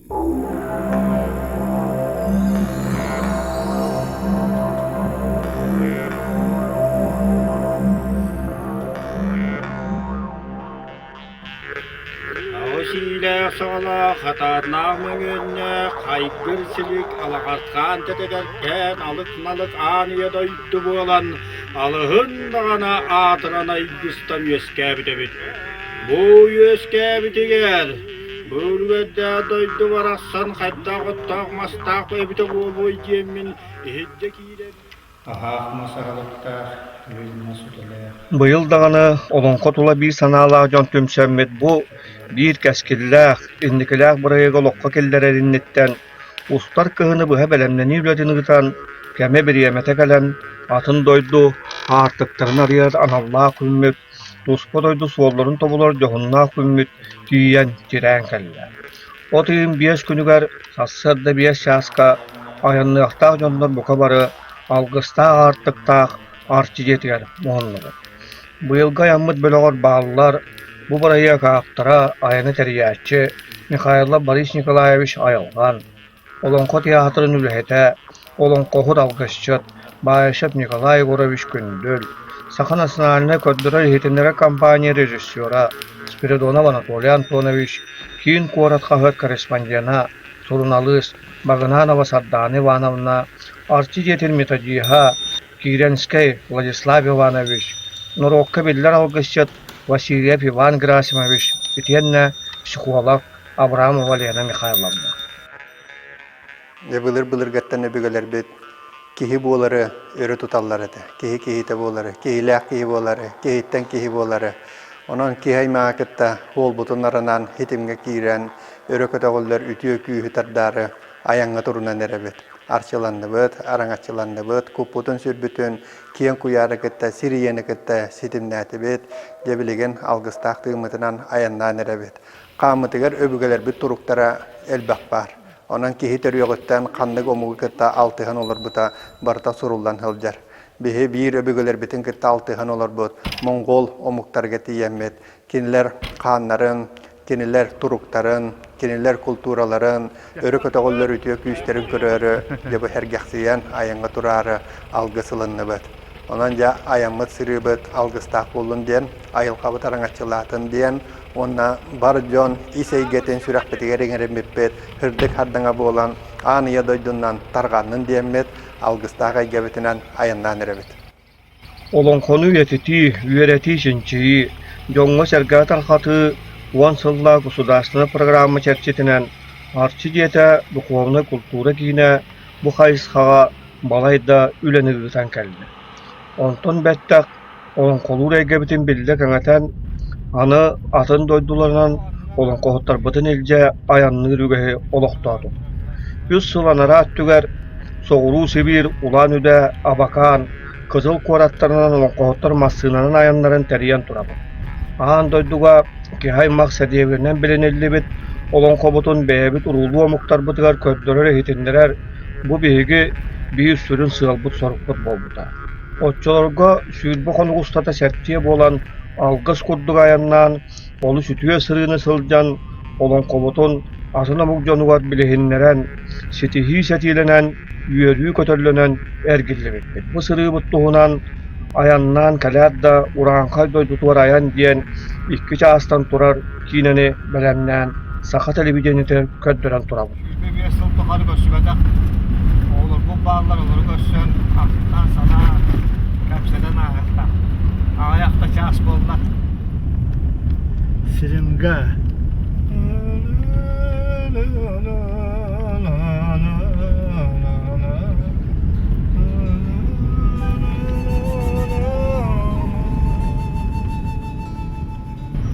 Аҕыс иилээх-саҕалаах, хатааннаах мөҥүөннээх, хайгыр силик, алаҕархаан тэтэгэркээн, алык-налык аан ийэ дойду буолан, алыһын даҕаны аатыран айгыстан үөскээбит эбит. Бу үөскээбитигэр, бу үлүгэрдээх дойду барахсан хайдах оттоох-мастаах эбитэ буолуой диэммин иһирдьэ киирэн Аһаах мас аһылыктаах, үөл мас үтэлээх. Быйыл даҕаны олоҥхо тула биир санаалаах дьон түмсэммит бу биир кэскиллээх, инникилээх бырайыагы олоххо киллэрэр инниттэн устар кыһыны быһа бэлэмнэнии үлэтин ыытан, кэмэ-бириэмэтэ кэлэн, атын дойду аартыктарын арыйар аналлаах күммүт, туспа дойду суолларын тобулар дьоһуннаах күммүт тиийэн тирээн кэллэ. От ыйын 5 күнүгэр сарсыарда 5 чааска айанныахтаах дьоннор бука бары алгыстаах аартыктаах Арчы дьиэтигэр муһуннубут. Быйылгы айаммыт бөлөҕөр бааллар бу бырайыак ааптара, айаны тэрийээччи Михайлов Борис Николаевич Айылҕан, Олоҥхо театрын үлэһитэ, олоҥхоһут алгысчыт Баишев Николай Егорович Күндүл, Саха национальнай көрдөрөр-иһитиннэрэр компания режиссера Спиридонов Анатолий Антонович, Киин куорат хаһыат корреспондена, суруналыыс Багынанова Сардаана Ивановна, Арчы дьиэтин методиһа Киренскэй Владислав Иванович, норуокка биллэр алгысчыт Васильев Иван Герасимович итиэннэ психолог Абрамова Лена Михайловна. Дьэ былыр-былыргаттан өбүгэлэрбит киһи буолары өрө туталлар этэ. Киһи киһитэ буолары, киһилээх киһи буолары, киһиттэн киһи буолары. Онон киһи аймаҕа кытта буолбутун аранан хитимҥэ киирэн өрө көтөҕүллэр үтүө күүһү тардаары айаҥҥа турунан эрэбит. Арчыланныбыт, араҥаччыланныбыт, куппутун-сүрбүтүн киэҥ куйаары кытта, сир ийэни кытта ситимнээтибит. Дьэ билигин алгыстаах тыыммытынан айаннаан эрэбит. Хааммытыгар өбүгэлэрбит туруктара элбэх баар. Онон киһи төрүөҕүттэн ханнык омугу кытта алтыһан олорбута барыта суруллан сылдьар. Биһи биир өбүгэлэрбитин кытта алтыһан олорбут монгол омуктарга тиийэммит, кинилэр хааннарын, кинилэр туруктарын, кинилэр култуураларын, өрө көтөҕүллэр үтүө күүстэрин көрөөрү, дьэ бу сэргэхсийэн айаҥҥа тураары алгыс ылынныбыт. Онон дьэ айаммыт сырыыбыт алгыстаах буоллун диэн, айылҕабыт араҥаччылаатын диэн уонна бар дьон ис эйгэтин сүрэхпитигэр иҥэриммиппит сырдык хардаҥа буолан аан ийэ дойдунан тарҕаннын диэммит алгыстаах эйгэбитинэн айаннаан эрэбит. Олоҥхону үйэтитии, үөрэтии, чинчийии, дьоҥҥо-сэргэҕэ тарҕатыы 10 сыллаах государственнай программа чэрчитинэн Арчы дьиэтэ духовнай култуура киинэ бу хайысхаҕа балайда үлэни ыытан кэллэ. Онтон бэттэх Олоҥхолуур эйгэбитин биллэ кэҥэтэн, аны атын дойдуларынан олоҥхоһуттарбытын илдьэ айанныыр үгэһи олохтоотум. Үс сыл анараа өттүгэр Соҕуруу Сибиир, Улан-Удэ, Абакан, Кызыл куораттарынан олоҥхоһуттар массыынанан айаннарын тэрийэн турабыт. Аан дойдуга киһи аймах сэдиэбинэн билиниллибит олоҥхобутун бэйэбит уруулуу омуктарбытыгар көрдөрөр-иһитиннэрэр бу биһиги биир сүрүн сыалбыт-сорукпут буолбута. Оччолорго 20 хонук устата сэттиэ буолан алгыс курдук айаннаан, олус үтүө сырыыны сылдьан, олоҥхобутун атын омук дьонугар билиһиннэрэн, ситиһии сэтиилэнэн, үөрүү көтөллөнөн эргиллибиппит. Бу сырыыбыт туһунан айаннаан кэлээт да Урааҥхай дойдутугар айан диэн 2 чаастан турар киинэни бэлэмнээн саха телевидениетигэр көрдөрөн турабыт. 25 сыл тухары көрсүбэтэх оҕолорбут бааллар, олору көрсөн, ахтан, санаа, кэпсэтэн ааһыахтаах. Аҕыйах да чаас буолла. Сиринга.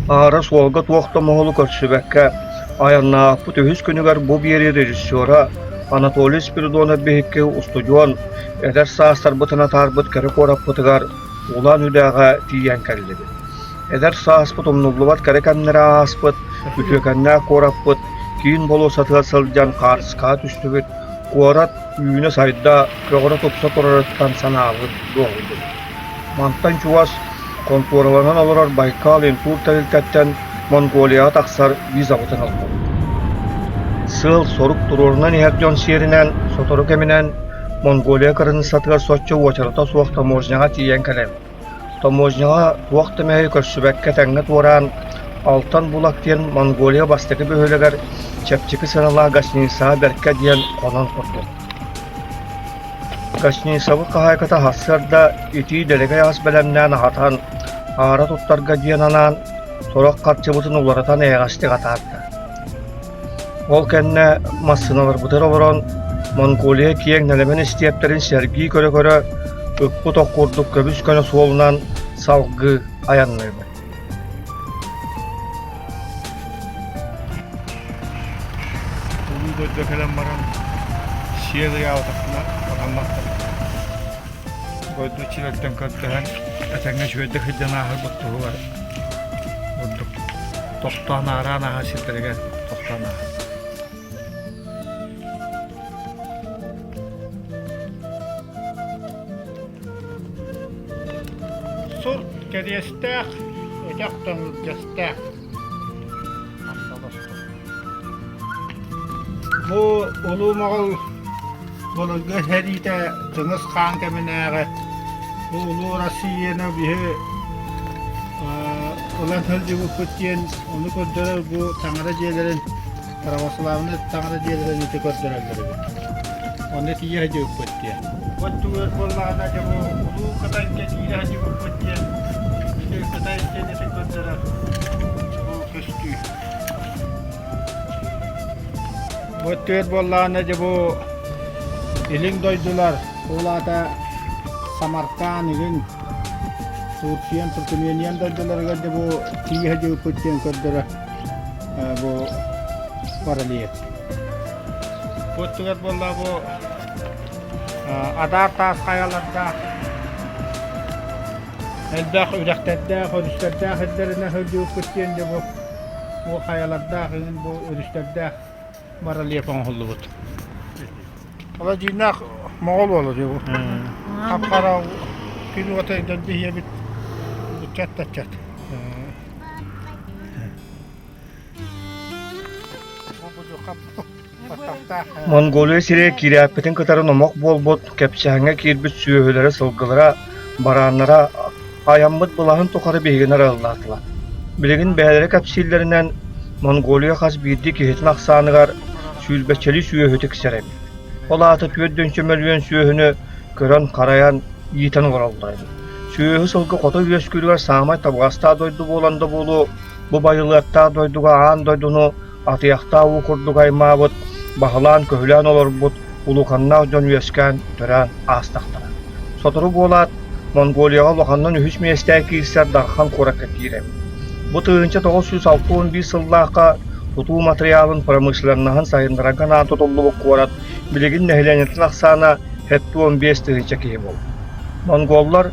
Аара суолга туох да моһолу көрсүбэккэ, айаннаабыппыт үһүс күнүгэр бу биэрии режиссера Анатолий Спиридонов биһикки устудьуон эдэр саастарбытын атаарбыт кэрэ куораппытыгар Улан-Үдэҕэ тиийэн кэллибит. Эдэр сааспыт умнуллубат кэрэ кэмнэрэ ааспыт, үтүөкэннээх куораппыт киин болуоссатыгар сылдьан хаартыскаҕа түстүбүт, куорат үүнэ-сайда, көҕөрө-тупса турарыттан санаабыт дуоһуйдубут. Мантан чугас хонтуораланан олорор Байкал-Интур тэрилтэттэн Монголияҕа тахсар визабытын ыллыбыт. Сыал-сорук туруорунан иһэр дьон сиэринэн, сотору кэминэн Монголия кыраныыссатыгар соччо уочарата суох таможняҕа тиийэн кэлэбит. Таможняҕа туох да мэһэйи көрсүбэккэ тэҥҥэ туораан, Алтан Булак диэн Монголия бастакы бөһүөлэгэр чэпчэки сыаналаах гостиницаҕа бэркэ диэн хонон турдум. Гостиницабыт хаһаайката сарсыарда итии дэлэгэй ас бэлэмнээн аһатан, аара туттарга диэн анаан, сорох харчыбытын уларытан эйэҕэстик атаарда. Ол кэннэ массыыналарбытыгар олорон, Монголия киэҥ нэлэмэн истиэптэрин сэргии көрө-көрө, ыппыт ох курдук көбүс-көнө суолунан салгыы айанныыбыт. Улуу дойду кэлэн баран сиэл ыйаабатахпына сатамматтар. Дойду иччилэртэн көрдөһөн этэҥҥэ үчүгэйдик сылдьан ааһарбыт туһугар ордук тохтоон аараан ааһар сирдэригэр тохтоон ааһар. Сурт кэриэстээх, өтөх төҥүргэстээх. Бу Улуу Моҕол былыргы сэриитэ Чыҥыс Хаан кэминээҕи бу Улуу Россияны биһи ылан сылдьыбыппыт диэн ону көрдөрөр бу таҥара дьиэлэрин православнай таҥара дьиэлэрин ити көрдөрөллөр эбит. Онно тиийэ сылдьыбыппыт диэн. Оттугар буоллаҕына дьэ бу Улуу Кытайга киирэ сылдьыбыппыт диэн ити Кытай истиэнэтин көрдөрөр бу көстүү. Бу өттүгэр буоллаҕына дьэ бу илин дойдулар, ол аата Самаркан илин, Турциян, Туркмениян дойдуларыгар дьэ бу тиийэ сылдьыбыппыт диэн көрдөрөр бу барельеф. Бу өттүгэр буолла бу адаар таас хайалардаах элбэх үрэхтэрдээх, өрүстэрдээх сирдэринэн сылдьыбыппыт диэн дьэ бу бу хайалардаах иҥин бу өрүстэрдээх барельеф оҥоһуллубут. Ола дьиҥнээх моҕол уола дии бу. Хап-хара күн уота дойду иһиэбит ыччат да ыччат. Монголия сирэ киирээппитин кытары номох буолбут, кэпсээҥҥэ киирбит сүөһүлэрэ-сылгылара, барааннара айаммыт былаһын тухары биһигини арыаллаатылар. Билигин бэйэлэрэ кэпсииллэринэн, Монголия хас биирдии киһитин ахсааныгар сүүрбэччэлии сүөһү тиксэр эбит. Ол аата 4 мөлүйүөн сүөһүнү көрөн-харайан, иитэн олороллор эбит. Сүөһү-сылгы хото үөскүүрүгэр саамай табыгастаах дойду буолан да буолуо, бу байылыаттаах дойдуга аан дойдуну атыйахтаах уу курдук аймаабыт, баһылаан-көһүлээн олорбут улууканнаах дьон үөскээн, төрөөн аастахтара. Сотору буолаат, Монголияҕа улаханынан үһүс миэстэҕэ киирсэр Дархан куоракка киирэбит. Бу 1961 сыллаахха тутуу матырыйаалын промышленноһын сайыннарарга анаан тутуллубут куорат билигин нэһилиэнньэтин ахсаана 75 тыһыынча киһи буолла. Монголлар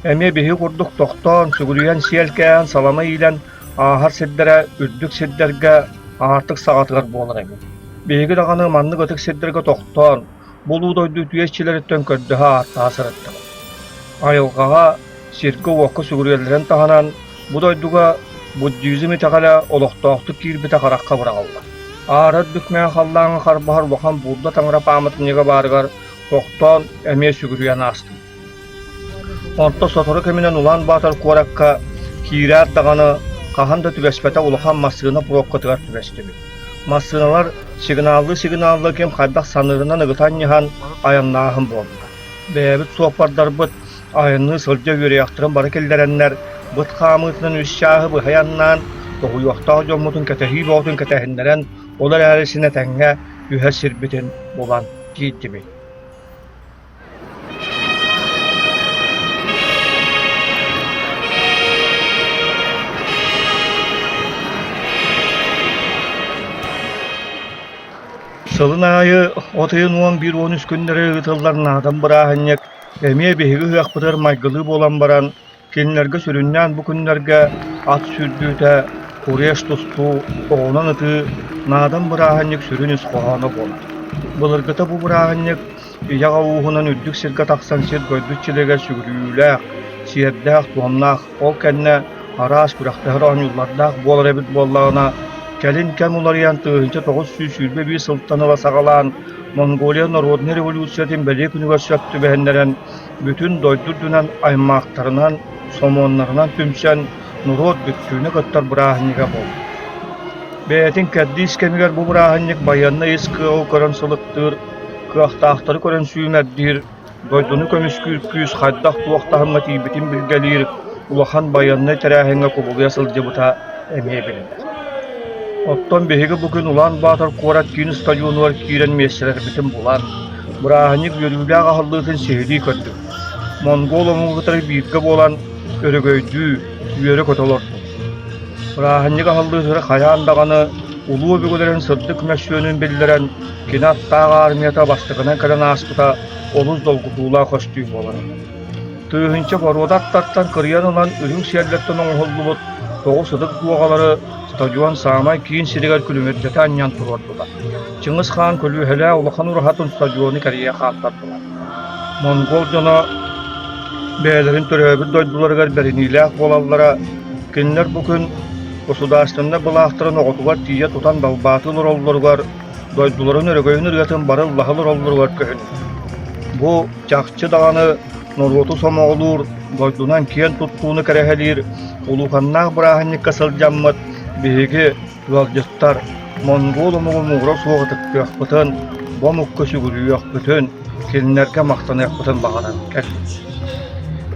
эмиэ биһиги курдук тохтоон, сүгүрүйэн сиэлкээн, салама иилэн ааһар сирдэрэ үрдүк сирдэргэ аартык саҕатыгар буолар эбит. Биһиги даҕаны маннык ытык сирдэргэ тохтоон, булуу дойду үтүө иччилэриттэн көрдөһө ааттаһа сырыттыбыт. Айылҕаҕа, сиргэ-уокка сүгүрүйэллэрин таһынан, бу дойдуга буддизм итэҕэлэ олохтоохтук киирбитэ харахха быраҕыллар. Аара үрдүк мэҥэ халлааҥҥа харбаһар улахан Будда таҥара пааматынньыга баарыгар тохтоон эмиэ сүгүрүйэн аастым. Онто сотору кэминэн Улаан-Баатар куоракка киирээт даҕаны хаһан да түбэспэтэх улахан массыына пробкатыгар түбэстибит. Массыыналар сигналлыы-сигналлыы ким хайдах саныырынан ыгытан-ньыһан айаннааһын буолла. Бэйэбит суоппардарбыт айанныы сылдьа үөрүйэхтэрин бары киллэрэннэр, быт хаамыытынан үс чааһы быһа айаннаан, тоһуйуохтаах дьоммутун кэтэһии бөҕөтүн кэтэһиннэрэн, ол эрээри син этэҥҥэ түһэр сирбитин булан киирдибит. Сылын аайы от ыйын 11-13 күннэри ыытыллар Наадам бырааһынньык эмиэ биһиги ыһыахпытыгар майгылыы буолан баран, Кинилэргэ сүрүннээн бу күннэргэ ат сүүрдүүтэ, куреш тустуу, оҕунан ытыы, наадан бырааһынньык сүрүн ис хоһооно буолар. Былыргыта бу бырааһынньык ийэ-аҕа ууһунан үрдүк сиргэ тахсан сир-дойду иччилэригэр сүгүрүйүүлээх, сиэрдээх-туомнаах, ол кэннэ араас күрэхтэһэр оонньуулардаах буолар эбит буоллаҕына, Кэлин кэм уларыйан 1921 сылтан ыла саҕалаан Монголия народнай революциятын бэлиэ күнүгэр сөп түбэһиннэрэн бүтүн дойду үрдүнэн аймахтарынан, сомуоннарынан түмсэн норуот бүттүүнэ кыттар бырааһынньыга буолла. Бэйэтин кэрдиис кэмигэр бу бырааһынньык байыаннай ис кыаҕы көрөн сылыктыыр, кыахтаахтары көрөн сүүмэрдиир, дойдуну көмүскүүр күүс хайдах-туох таһымҥа тиийбитин билгэлиир улахан байыаннай тэрээһиҥҥэ кубулуйа сылдьыбыта эмиэ биллэр. Оттон биһиги бу күн Улаан-Баатар куорат киин стадионугар киирэн миэстэлэрбитин булан, бырааһынньык үөрүүлээх аһыллыытын сиһилии көрдүбүт. Монгол омугу кытары бииргэ буолан өрөгөйдүү, үөрэ-көтө олордубут. Бырааһынньык аһыллыытыгар хайаан даҕаны улуу өбүгэлэрин сырдык мөссүөнүн биллэрэн, кини аттаах аармыйата бастакынан кэлэн ааспыта олус долгутуулаах көстүү буолара. Тыһыынча боруода аттартан кырыйан ылан үрүҥ сиэллэртэн оҥоһуллубут тоҕус ытык дуоҕалары стадион саамай киин сиригэр күлүмүрдэтэ анньан туруордулар. Чыҥыс Хаан көлүөһэлээх улахан ураһатын стадиону кэрийэ хаалтардылар. Монгол дьоно бэйэлэрин төрөөбүт дойдуларыгар бэриниилээх буолаллара, кинилэр бу күн государственнай былаахтарын оҕотугар тиийэ тутан далбаатыы олороллоругар, дойдуларын өрөгөйүн ырыатын бары ыллаһа олороллоругар көһүннэ. Бу чахчы даҕаны норуоту сомоҕолуур, дойдунан киэн туттууну кэрэһэлиир улууканнаах бырааһынньыкка сылдьаммыт биһиги Ыалдьыттар монгол омугу муҥура суох ытыктыахпытын, бу омукка сүгүрүйүөхпүтүн, кинилэргэ махтаныахпытын баҕаран кэллибит.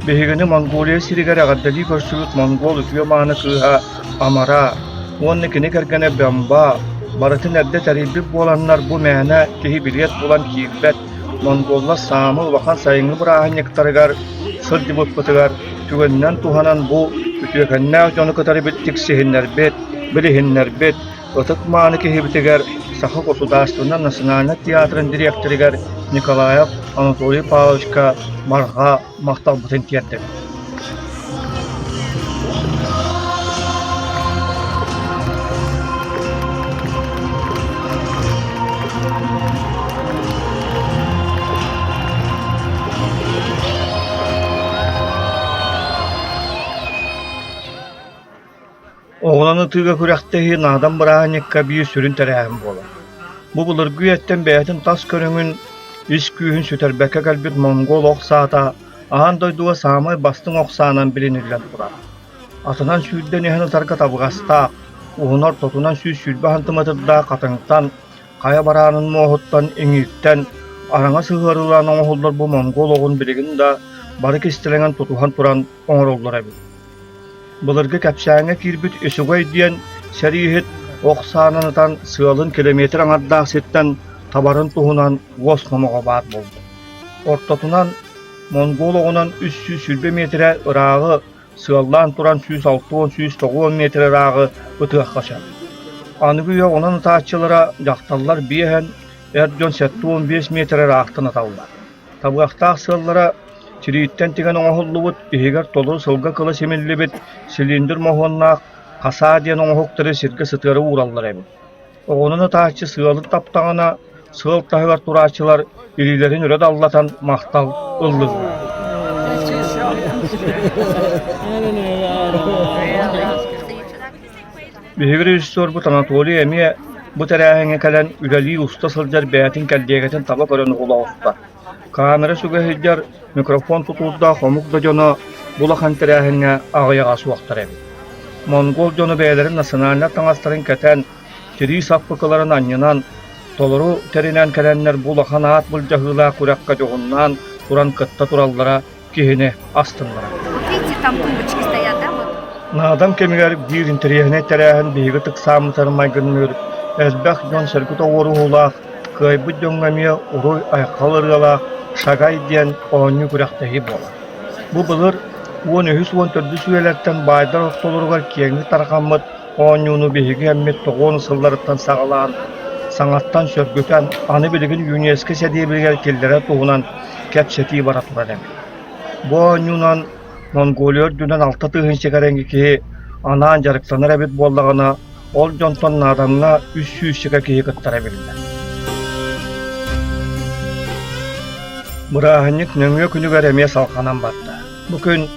Биһигини Монголия сиригэр эҕэрдэлии көрсүбүт монгол үтүө-мааны кыыһа Амара уонна кини кэргэнэ Бэмба барытын эрдэ тэрийбит буоланнар бу мээнэ киһи билиэт булан киирбэт монголлар саамай улахан сайыҥҥы бырааһынньыктарыгар сылдьыбыппытыгар түгэнинэн туһанан бу үтүөкэннээх дьону кытары тиксиһиннэрбит, билиһиннэрбит ытык-мааны киһибитигэр Саха государственнай национальнай театрын дириэктэригэр Николаев Анатолий Павловичка барҕа махталбытын тиэрдэбит. Оҕунан ытыыга күрэхтэһии наадан бырааһынньыкка биир сүрүн тэрээһин буолар. Бу былыргы үйэттэн бэйэтин тас көрүҥүн, ис күүһүн сүтэрбэккэ кэлбит монгол ох саата аан дойдуга саамай бастыҥ ох саанан билиниллэн турар. Атынан сүүрдэн иһэн ытарга табыгастаах, уһун ортотунан 120 сантыметрдаах хатыҥтан, хайа бараанын муоһуттан, иҥииртэн араҥа сыһыарыылаан оҥоһуллар бу монгол оҕун билигин да бары кистэлэҥин тутуһан туран оҥороллор эбит. Былыргы кэпсээҥҥэ киирбит Үсүгэй диэн сэрииһит ох саанан ытан сыалын километр аҥардаах сиртэн табарын туһунан уос номоҕо баар буолбут. Ортотунан монгол оҕунан 320 миэтэрэ ырааҕы сыаллаан туран 160-190 миэтэрэ ырааҕы ытыахха сөп. Аныгы үйэ оҕунан ытааччылара дьахталлар биэһэн, эр дьон 75 миэтэрэ ыраахтан ыталлар. Табыахтаах сыаллара тирииттэн тигэн оҥоһуллубут, иһигэр толору сылгы кыла симиллибит цилиндр моһуоннаах хасаа диэн оҥоһуктары сиргэ сытыары уураллар эбит. Оҕонон ытааччы сыалын таптаҕына, сыал таһыгар турааччылар илиилэрин өрө даллатан махтал ыллылар. Биһиги режиссербут Анатолий эмиэ бу тэрээһиҥҥэ кэлэн үлэлии уста сылдьар бэйэтин кэллиэгэтин таба көрөн угула оҕуста. Камера сүгэ сылдьар, микрофон тутуурдаах омук да дьоно бу улахан тэрээһиҥҥэ аҕыйаҕа суохтар эбит. Монгол дьоно бэйэлэрин национальнай таҥастарын кэтэн, тирии саппыкыларын анньынан, толору тэринэн кэлэннэр бу улахан аат былдьаһыылаах күрэххэ дьоһуннаан туран кытта тураллара киһини астыннарар. Наадам кэмигэр биир интэриэһинэй тэрээһин биһиги ыксааммытыгар майгынныыр элбэх дьон сэргэ тоҕуоруһуулаах, кыайбыт дьоҥҥо эмиэ уруй-айхал ырыалаах «Шагай» диэн оонньуу күрэхтэһии буолар. Бу былыр 13 14 үйэлэртэн баайдар ортолоругар киэҥник тарҕаммыт оонньууну биһиги эммит тоҕуон сылларыттан саҕалаан, саҥаттан сөргүтэн, аны билигин ЮНЕСКО сэдиэбилигэр киллэрэр туһунан кэпсэтии бара турар эбит. Бу оонньуунан Монголия үрдүнэн 6000 кэриҥэ киһи анаан дьарыктанар эбит буоллаҕына, ол дьонтон наадамҥа 300 киһи кыттара биллэр. Бырааһынньык нөҥүө күнүгэр эмиэ салҕанан барда. Бу күн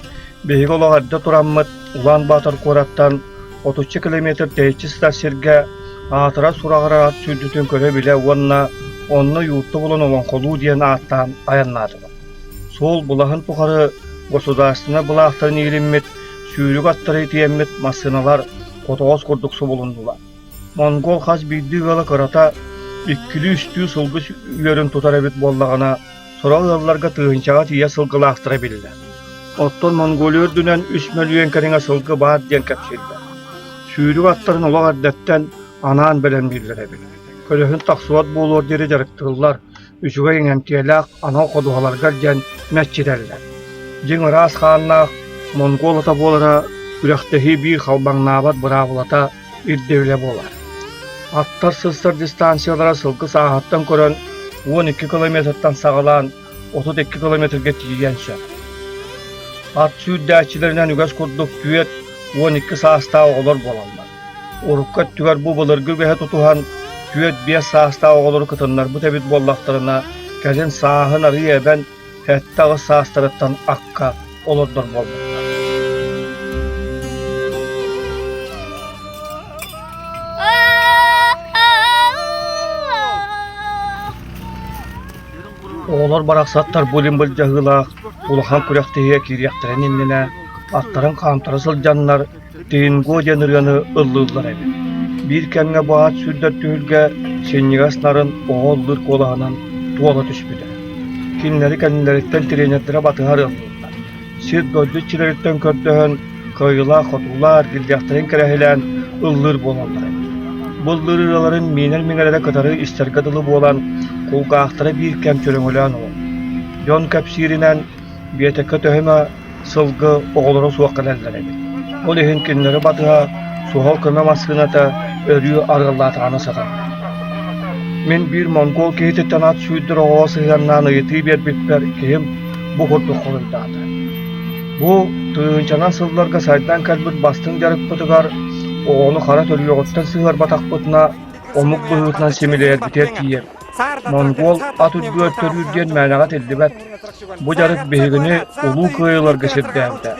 биһиги олох эрдэ тураммыт Улаан-Баатар куораттан Отучча километр тэйиччи сытар сиргэ аатырар-сураҕырар ат сүүрдүүтүн көрө-билэ уонна онно юрта булан олоҥхолуу диэн ааттаан айаннаатылар. Суол былаһын тухары государственнай былаахтарын иилиммит, сүүрүк аттары тиэммит массыыналар хотоҕос курдук субулуннулар. Монгол хас биирдии ыала кырата иккилии-үстүү сылгы үөрүн тутар эбит буоллаҕына, сорох ыалларга тыһыынчаҕа тиийэ сылгылаахтара биллэр. Оттон Монголия үрдүнэн үс мөлүйүөн кэриҥэ сылгы баар диэн кэпсииллэр. Сүүрүк аттарын олох эрдэттэн анаан бэлэмнииллэр эбит. Көлөһүн тахсыбат буолуор диэри дьарыктыыллар, үчүгэй иҥэмтиэлээх анал ходуһаларгар диэн мэччитэллэр. Дьиҥ ыраас хааннаах монгол ата буолара күрэхтэһии биир халбаҥнаабат быраабылата ирдэбилэ буолар. Аттар сырсар дистанциялара сылгы сааһыттан көрөн 12 километртан саҕалаан 32 километрга тиийиэн сөп. Ат сүүрдээччилэринэн үгэс курдук 4-12 саастаах оҕолор буолаллар. Урукку өттүгэр бу былыргы үгэһи тутуһан 4-5 саастаах оҕолору кытыннарбыт эбит буоллахтарына, кэлин сааһын арыый эбэн 7-8 саастарыттан акка олордор буолбуттар. Оҕолор барахсаттар бу илин былдьаһыылаах улахан күрэхтэһиигэ киириэхтэрин иннинэ аттарын хаамтара сылдьаннар «Тинго» диэн ырыаны ыллыыллар эбит. Биир кэмҥэ бу аат сүүрдэр түһүлгэ синньигэс нарын оҕо ыллыыр куолаһынан туола түспүтэ. Кинилэри кэннилэриттэн тренердэрэ батыһар ыллыыллар. Сир-дойду иччилэриттэн көрдөһөн, кыайыылаах-хотуулаах эргиллиэхтэрин кэрэһилээн ыллыыр буолаллар эбит. Бу ыллыыр ырыаларын миинэр миҥэлэрэ кытары истэргэ дылы буолан, кулгаахтара биир кэм чөрөҥөлөөн олорор. Дьон кэпсииринэн, биэтэккэ төһө эмэ сылгы оҕолоро суох кэлэллэр эбит. Ол иһин кинилэри батыһа суһал көмө массыыната өрүү арыаллаатаҕына сатанар. Мин биир монгол киһититтэн ат сүүрдэр оҕоҕо сыһыаннаан ыйытыы биэрбиппэр киһим бу курдук хоруйдаата: Бу тыһыынчанан сылларга сайдан кэлбит бастыҥ дьарыкпытыгар оҕону хара төрүөҕүттэн сыһыарбатахпытына омук быһыытынан симэлийэрбитигэр тиийэбит. Монгол ат үрдүгэр төрүүр диэн мээнэҕэ этиллибэт. Бу дьарык биһигини улуу кыайыыларга сирдээбитэ,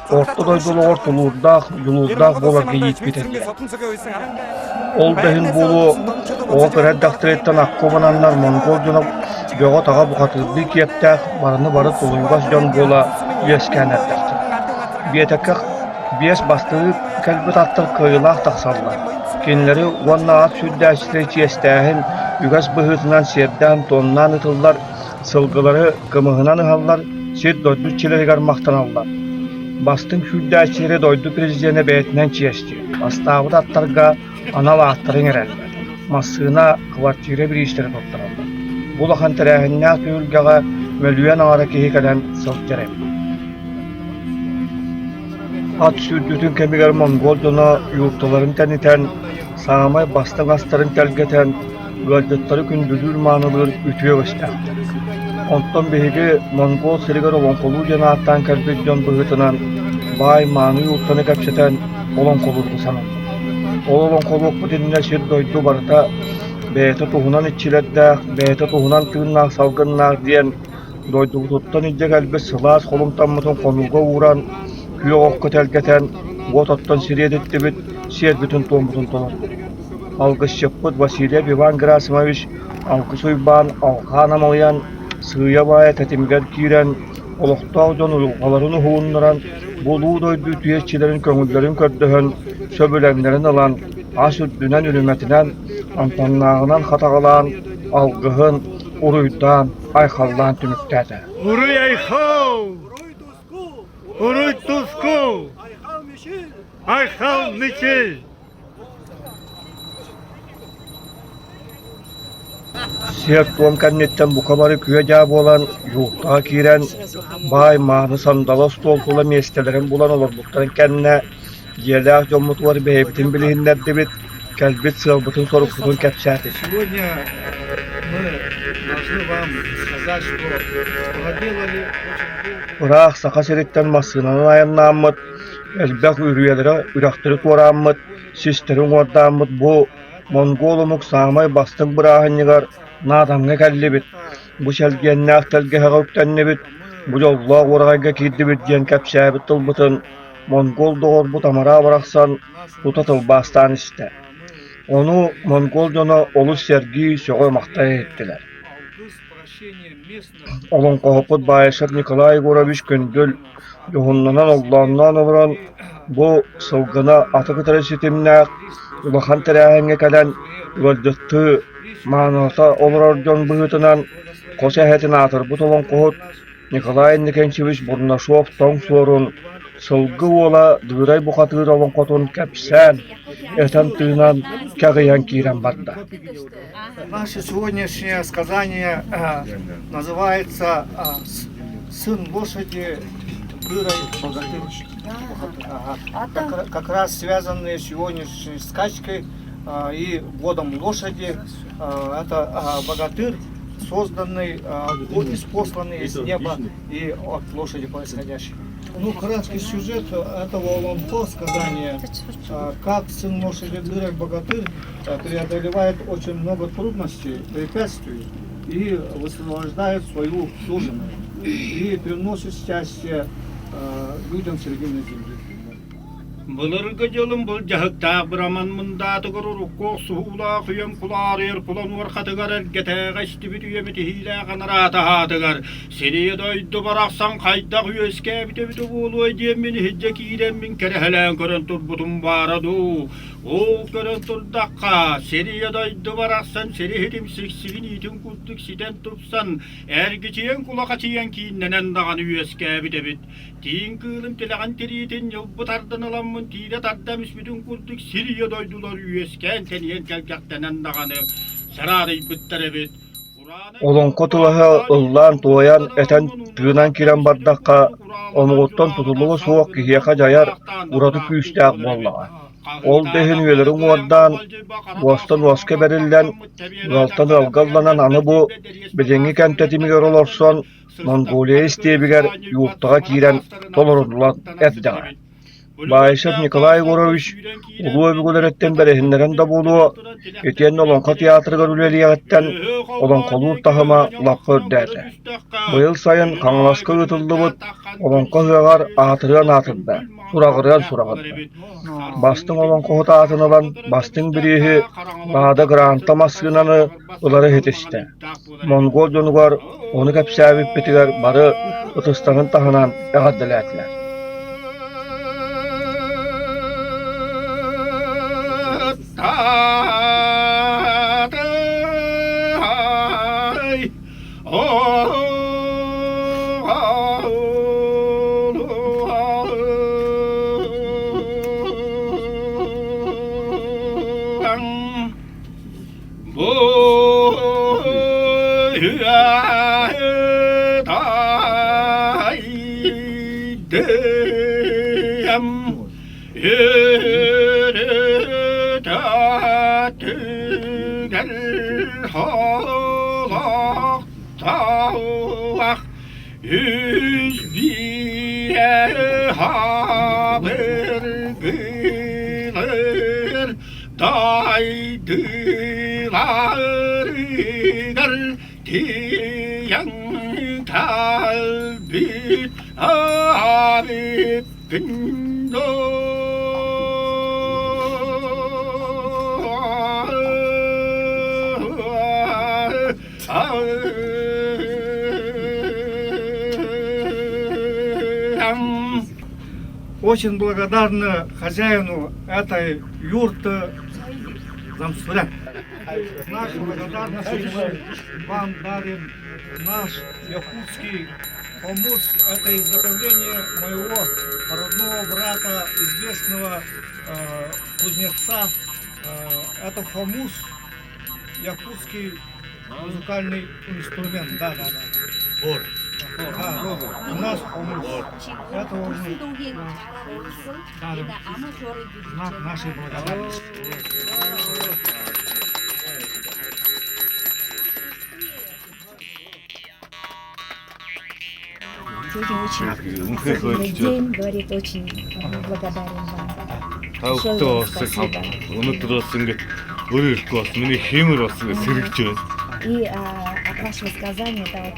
орто дойду олоҕор тулуурдаах, дьулуурдаах буоларга ииппитэ диэн. Ол да иһин буолуо, оҕо кыра эрдэхтэриттэн акка убананнар монгол дьоно бөҕө-таҕа бухатыырдыы киэптээх, барыны бары тулуйбас дьон буола үөскээн эрдэхтэрэ. Биэтэккэ биэс бастыы кэлбит аттар кыайыылаах тахсаллар. Кинилэри уонна ат сүүрдээччилэри чиэстээһин үгэс быһыытынан сиэрдээн-туомнаан ыытыллар, сылгылары кымыһынан ыһаллар, сир-дойду иччилэригэр махтаналлар. Бастыҥ сүүрдээччилэри дойду президенэ бэйэтинэн чиэстиир, бастаабыт аттарга анал ааттары иҥэрэллэр, массыына, квартира бириистэрэ туттараллар. Бу улахан тэрээһиннээх түһүлгэҕэ мөлүйүөн аҥара киһи кэлэн сылдьар эбит. Ат сүүрдүүтүн кэмигэр монгол дьоно юрталарын тэнитэн, саамай бастыҥ астарын тэлгэтэн, ыалдьыттары күндүлүүр-маанылыыр үтүө үгэстээхтэр. Онтон биһиги монгол сиригэр олоҥхолуу диэн ааттаан кэлбит дьон быһыытынан баай мааны юртаны кэпсэтэн олоҥхолуурга сананныбыт. Ол олоҥхолуохпут иннинэ сир-дойду барыта бэйэтэ туһунан иччилэрдээх, бэйэтэ туһунан тыыннаах салгыннаах диэн Дойдубутуттан илдьэ кэлбит сылаас холумтаммытын хонууга ууран, күөх окко тэлгэтэн, уот оттон сириэдиттибит, сиэрбитин-туоммутун толордубут. Алгысчыппыт Васильев Иван Герасимович Алгыс Уйбаан алҕаан амалыйан, сыыйа-баайа тэтимигэр киирэн, олохтоох дьон уйулҕаларын уһугуннаран, бу улуу дойду үтүө иччилэрин көҥүллэрин көрдөһөн, сөбүлэҥнэрин ылан, ас үрдүнэн үрүмэтинэн, амтаннааҕынан хатаҕалаан, алгыһын уруйдаан, айхаллаан түмүктээтэ. Уруй айхал! Уруй туску! Айхал мичил! Сиэр-туом кэнниттэн бука бары күө-дьаа буолан, юртаҕа киирэн, баай мааны сандалы остуол тула миэстэлэрин булан олорбуттарын кэннэ, дьиэлээх дьоммутугар бэйэбитин билиһиннэрдибит, кэлбит сыалбытын-сорукпутун кэпсээтибит. Сегодня мы должны вам сказать, что проделали очень Ыраах Саха сириттэн массыынанан айаннааммыт, элбэх үрүйэлэри, үрэхтэри туорааммыт, систэри уҥуордааммыт бу монгол омук саамай бастыҥ бырааһынньыгар Наатаҥҥа кэллибит, бу чэлгиэннээх тэлгэһэҕэ үктэннибит, бу дьоллоох уораҕайга киирдибит диэн кэпсээбит тылбытын. монгол доҕорбут амараа барахсан тута тылбаастаан истэ. Ону монгол дьоно олус сэргии, сөҕө-махтайа иһиттилэр. Олоҥхоһуппут Баайсар Николай Егорович Күндүл дьоһуннанан оллоонноон олорон бу сылгына аты кытары ситимнээх улахан тэрээһиҥҥэ кэлэн ыалдьыттыы мааныта олорор дьон быһыытынан хос эһэтин аатырбыт олоҥхоһут Николай Иннокентьевич Бурнашов Тоҥ Суорун Сылгы уола Дыырай бухатыыр олоҥхотун кэпсээн, этэн-тыынан кэҕийэн киирэн барда. Наше сегодняшнее сказание называется «Сын лошади Дырой богатырь». Как раз связанные с сегодняшней скачкой и годом лошади. Это богатырь, созданный, посланный из неба и от лошади происходящий. Ну, краткий сюжет этого олонхо сказания, как сын лошади Дырок Богатырь преодолевает очень много трудностей, препятствий и высвобождает свою суженую и приносит счастье людям середины земли. Былыргы дьылым былдьаһыктаах быраман мындаатыгар урукку охсуһуулаах үйэм кулаарыйар кулан уорхатыгар эргэтээҕи истибит үйэбит иһиилээх анараата аһаатыгар сирийэ дойду барахсан хайдах үөскээбит эбитэ буолуой диэммин иһирдьэ киирэммин кэрэһэлээн көрөн турбутум баара дуу ол көрөн турдахха сирийэ дойду барахсан сири иһитим сиксигин иитин курдук ситэн тупсан эргичийэн кулахачыйан кииннэнэн даҕаны үөскээбит эбит Тииҥ кыылым тилэҕин тириитин ньылбы тардан ыламмын тиирэ тардан испитин курдук сир ийэ дойдулар үөскээн тэнийэн кэлгэхтэнэн даҕаны сараарыйбыттар эбит. Олоҥхо тылаһа ыллаан-туойан, этэн-тыынан киирэн бардахха, омугуттан тутулуга суох киһиэхэ дьайар ураты күүстээх буоллаҕа. Ол да иһин үйэлэри уҥуордаан, уостан уоска бэриллэн, ыалтан ыалга ылланан аны бу билиҥҥи кэм тэтимигэр олорсон, Монголия истиэбигэр юртаҕа киирэн толоруллан эрдэҕэ. Баишев Николай Егорович улуу өбүгэлэриттэн бэриһиннэрэн да буолуо, итиэннэ Олоҥхо театрыгар үлэлиэҕиттэн олоҥхолуур таһыма лаппа үрдээтэ. Быйыл сайын Хаҥаласка ыытыллыбыт Олоҥхо ыһыаҕар аатырыан аатырда, сураҕырыан сураҕырда. Бастыҥ олоҥхоһут аатын ылан бастыҥ бирииһи Лада Гранта массыынаны ылары ситистэ. Монгол дьонугар ону кэпсээбиппитигэр бары ытыстарын таһынан эҕэрдэлээтилэр. Үс биэ хабыргылыр дайдыларыгар тиийэн кэлбит абиппин Очень благодарна хозяину этой юрты Замсуря. Наша благодарность мы вам дарим наш якутский хомус. Это изготовление моего родного брата, известного кузнеца. Это хомус, якутский музыкальный инструмент. Да, да, да. Хор. Да, у нас хомус. Это мы дарим знак нашей благодарности. Сегодня очень особенный день, говорит, очень благодарен вам. Большое спасибо. Өнөөдөр бас ингээд өөр ирэхгүй бас миний хиймэр бас ингээд сэргэж байна. И от вашего сказания, да, вот,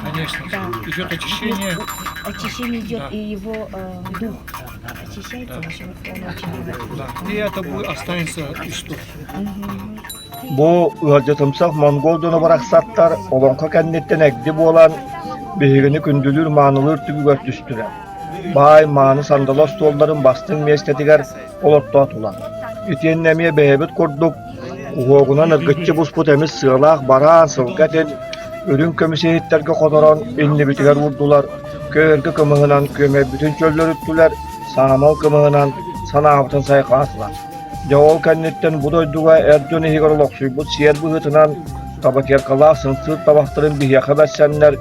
Конечно, да, идет очищение. Очищение идет Да. и его дух. очищается, очень, он очень Да. И это будет останется исток. Бу ыалдьытымсах монгол дьоно барахсаттар олоҥхо кэнниттэн эгди буолан, биһигини күндүлүүр-маанылыыр түбүгэр түстүлэр. Баай мааны сандалы остуолларын бастыҥ миэстэтигэр олортоотулар. Итиэннэ эмиэ бэйэбит курдук уһуогунан ыргыччы буспут эмис сыалаах бараан сылгы этин үрүҥ көмүс иһиттэргэ хоторон иннибитигэр уурдулар, көөргө кымыһынан күөмэйбитин чөллөрүттүлэр, саамал кымыһынан санаабытын сайҕаатылар. Дьэ ол кэнниттэн бу дойдуга эр дьон иһигэр олохсуйбут сиэр быһыытынан табакеркалаах сыҥсыыр табахтарын биһиэхэ бэрсэннэр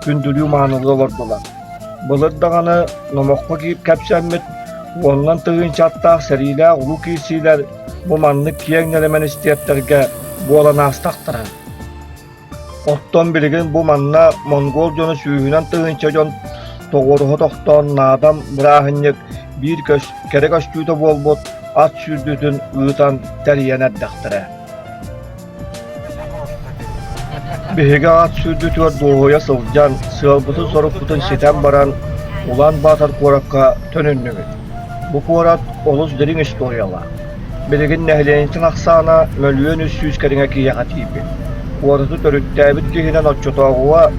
күндүлүү маанылыы олордулар. Былыр даҕаны номоххо кэпсэммит уонунан тыһыынча аттаах сэриилээх улуу киирсиилэр бу маннык киэҥ нэлэмэн истиэптэргэ буолан аастахтара. Оттон билигин бу манна монгол дьоно сүүһүнэн тыһыынча дьон тоҕуоруһа тохтоон наадам бырааһынньык биир көс кэрэ көстүүтэ буолбут ат сүүрдүүтүн ыытан тэрийэн эрдэхтэрэ. Биһиги ат сүүрдүүтүгэр дуоһуйа сылдьан, сыалбытын-сорукпутун ситэн баран, Улан-Батор куоракка төнүннүбүт. Бу куорат олус дириҥ историялаах. Билигин нэһилиэнньэтин ахсаана 1 300 000 кэриҥэ киһиэхэ тиийбит. Куораты төрүттээбит киһинэн оччотооҕуга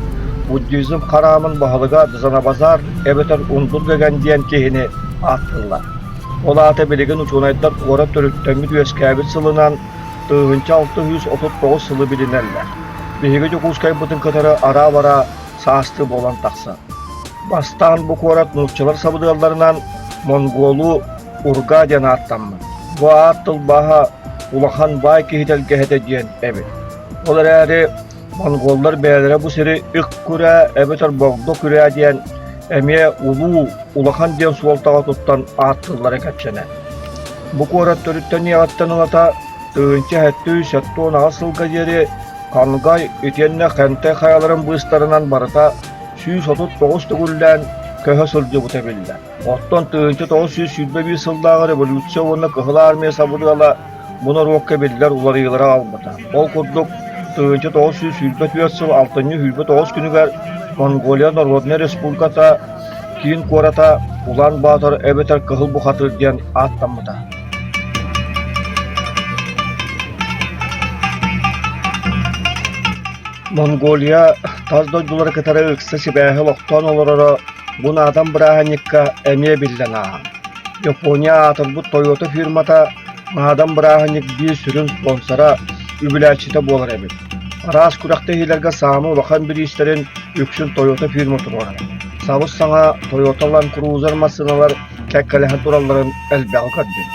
буддизм хараамын баһылыга Дзанабазар эбэтэр Ундур Гэгэн диэн киһини ааттыыллар. Ол аата билигин учуонайдар куорат төрүттэммит үөскээбит сылынан 1639 сылы билинэллэр. Биһиги Дьокуускайбытын кытары араа-бараа саастыы буолан тахсар. Бастаан бу куорат нууччалар сабыдыалларынан монголу Урга диэн ааттаммыт. Бу аат тылбааһа улахан баай киһи тэлгэһэтэ диэн эбит. Ол эрээри монголлар бэйэлэрэ бу сири Ик Күрээ эбэтэр Богдо Күрээ диэн эмиэ улуу, улахан диэн суолтаҕа туттан ааттыыллара кэпсэнэр. Бу куорат төрүттэниэҕиттэн ылата 1778 сылга диэри Хангай итиэннэ Хэнтэй хайаларын быыстарынан барыта 139 төгүллээн көһө сылдьыбыта биллэр. Оттон 1921 сыллааҕы революция уонна Кыһыл Армия сабыдыала бу норуокка биллэр уларыйыылары аҕалбыта. Ол курдук, 1924 сыл алтынньы 29 күнүгэр Монголия Народнай Республиката киин куората Улан-Батор эбэтэр Кыһыл Бухатыыр диэн ааттаммыта. Монголия тас дойдулары кытары ыкса сибээһи олохтоон олороро бу наадам бырааһынньыкка эмиэ биллэн ааһар. Япония аатырбыт Toyota фирмата наадам бырааһынньык биир сүрүн спонсора, үбүлээччитэ буолар эбит. Араас күрэхтэһиилэргэ саамай улахан бириистэрин үксүн Toyota фирма туруорар. Сабыс-саҥа Toyota Land Cruiser массыыналар кэккэлэһэ туралларын элбэҕи көрдүм.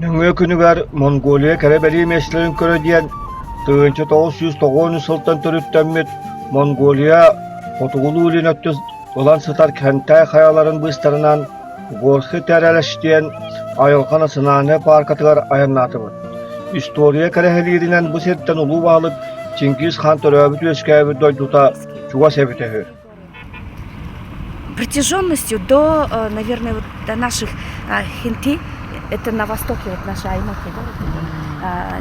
Нөҥүө күнүгэр Монголия кэрэ-бэлиэ миэстэлэрин көрө диэн 1993 сылтан төрүттэммит Монголия хотугулуу-илин өттүн ылан сытар Хэнтэй хайаларын быыстарынан Горхи Тэрэлэш диэн айылҕа национальнай пааркатыгар айаннаатыбыт. История кэрэһэлииринэн бу сиртэн улуу баһылык Чингис хаан төрөөбүт-үөскээбит дойдута чугас эбитэ үһү. Протяженностью до, э, наверное, вот до наших Хинты, это на востоке, вот наши аймаки, да, вот,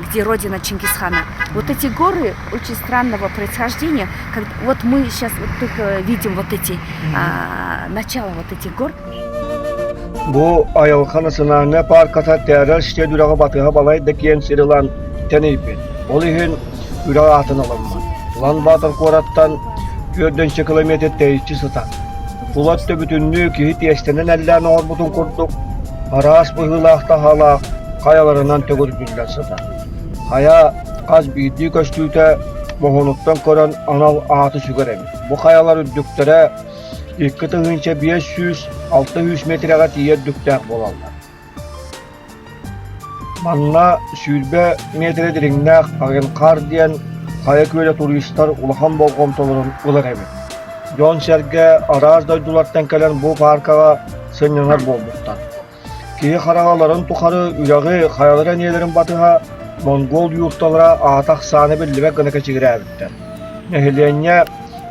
где родина Чингисхана. Вот эти горы очень странного происхождения. Как, вот мы сейчас вот только видим вот эти а, начало вот этих гор. Бу айылҕа национальнай паарката Тэрэл сиэн үрэҕи батыһа балай да киэҥ сир ылан тэнийбит. Ол иһин үрэх аатын ылыммыт. Улан-Батор куораттан түөрдүнчэ километр тэйиччи сытар. Тула өттө бүтүннүү киһи тиэстэнэн эллээн оҥорбутун курдук, араас быһыылаах-таһаалаах хайаларынан төгүргүллэн сытар. Хайа хас биирдии көстүүтэ моһуонуттан көрөн анал ааты сүгэр эбит. Бу хайалар үрдүктэрэ 2500-600 миэтэрэҕэ тиийэ үрдүктээх буолаллар. Манна 20 миэтэрэ дириҥнээх Агенхар диэн хайа күөлэ туристар улахан болҕомтолорун ылар эбит. Дьон-сэргэ араас дойдулартан кэлэн бу пааркаҕа сынньанар буолбуттар. Киһи хараҕаларын тухары үрэҕи, хайалар эниэлэрин батыһа монгол юрталара аата-ахсаана биллибэт гына кэчигирээбиттэр. Нэһилиэнньэ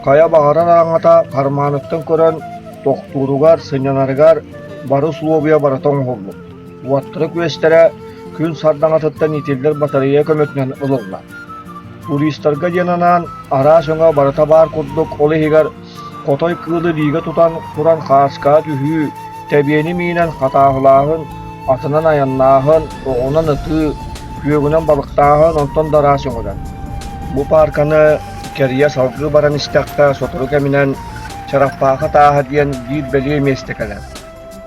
хайа баҕарар араҥата хармааныттан көрөн тохтууругар, сынньанарыгар бары условия барыта оҥоһуллубут. Уоттара-күөстэрэ, күн сардаҥатыттан итиллэр батарея көмөтүнэн ылыллар. Туристарга диэн анаан араас өҥө барыта баар курдук, ол иһигэр хотой кыылы биигэ тутан туран хааскаҕа түһүү, тэбиэни миинэн хатааһылааһын, атынан айаннааһын, оҕунан ытыы, күөгүнэн балыктааһын, онтон да араас өҥөлөр. Бу паарканы кэрийэ салгыы баран истэххэ, сотору кэминэн Чараппаахы тааһа диэн биир бэлиэ миэстэ кэлэр.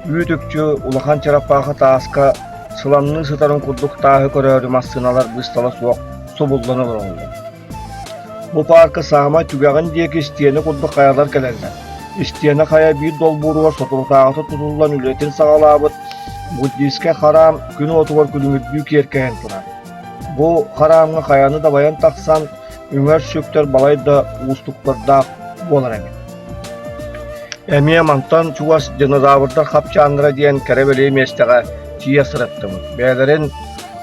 Үүт-үкчү улахан чараппаахы тааска сыламныы сытарын курдук тааһы көрөөрү массыыналар быыстала суох субуллан олороллор. Бу паарка саамай түгэҕин диэки истиэнэ курдук хайалар кэлэллэр. Истиэнэ хайа биир долбууругар соторутааҕыта тутуллан үлэтин саҕалаабыт буддийскай хараам күн уотугар күлүмүрдүү киэркэйэн турар. Бу хараамҥа хайаны дабайан тахсан үҥэр сүктэр балай да уустуктардаах буолар эбит. Эмиэ мантан чугас динозаврдар хапчааннара диэн кэрэ-бэлиэ миэстэҕэ тиийэ сырыттыбыт. Бэйэлэрин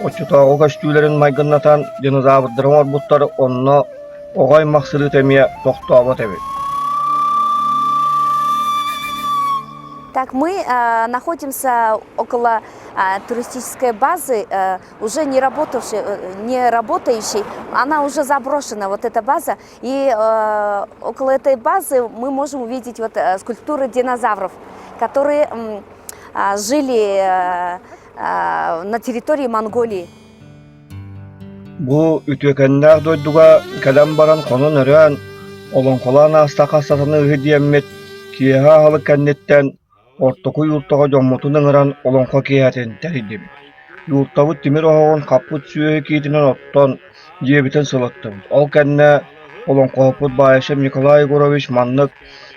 оччотооҕу көстүүлэрин майгыннатан динозаврдары оҥорбуттар, онно оҕо аймах сырыыта эмиэ тохтообот эбит. Так, мы э, находимся около э, туристической базы, э, уже не работавшей, э, не работающей. Она уже заброшена, вот эта база. И э, около этой базы мы можем увидеть вот э, скульптуры динозавров, которые э, жили э, э, на территории Монголии. Бу үтүөкэннээх дойдуга кэлэн баран хонон-өрөөн, олоҥхолоон аастахха сатаныыһы диэммит, киэһэ аһылык кэнниттэн Ортоку юртаҕа дьоммутун ыҥыран олоҥхо киэһэтин тэрийдибит. Юртабыт тимир оһоҕун хаппыт сүөһү киитинэн оттон, дьиэбитин сылыттыбыт. Ол кэннэ олоҥхоһуппут Баайшев Николай Егорович маннык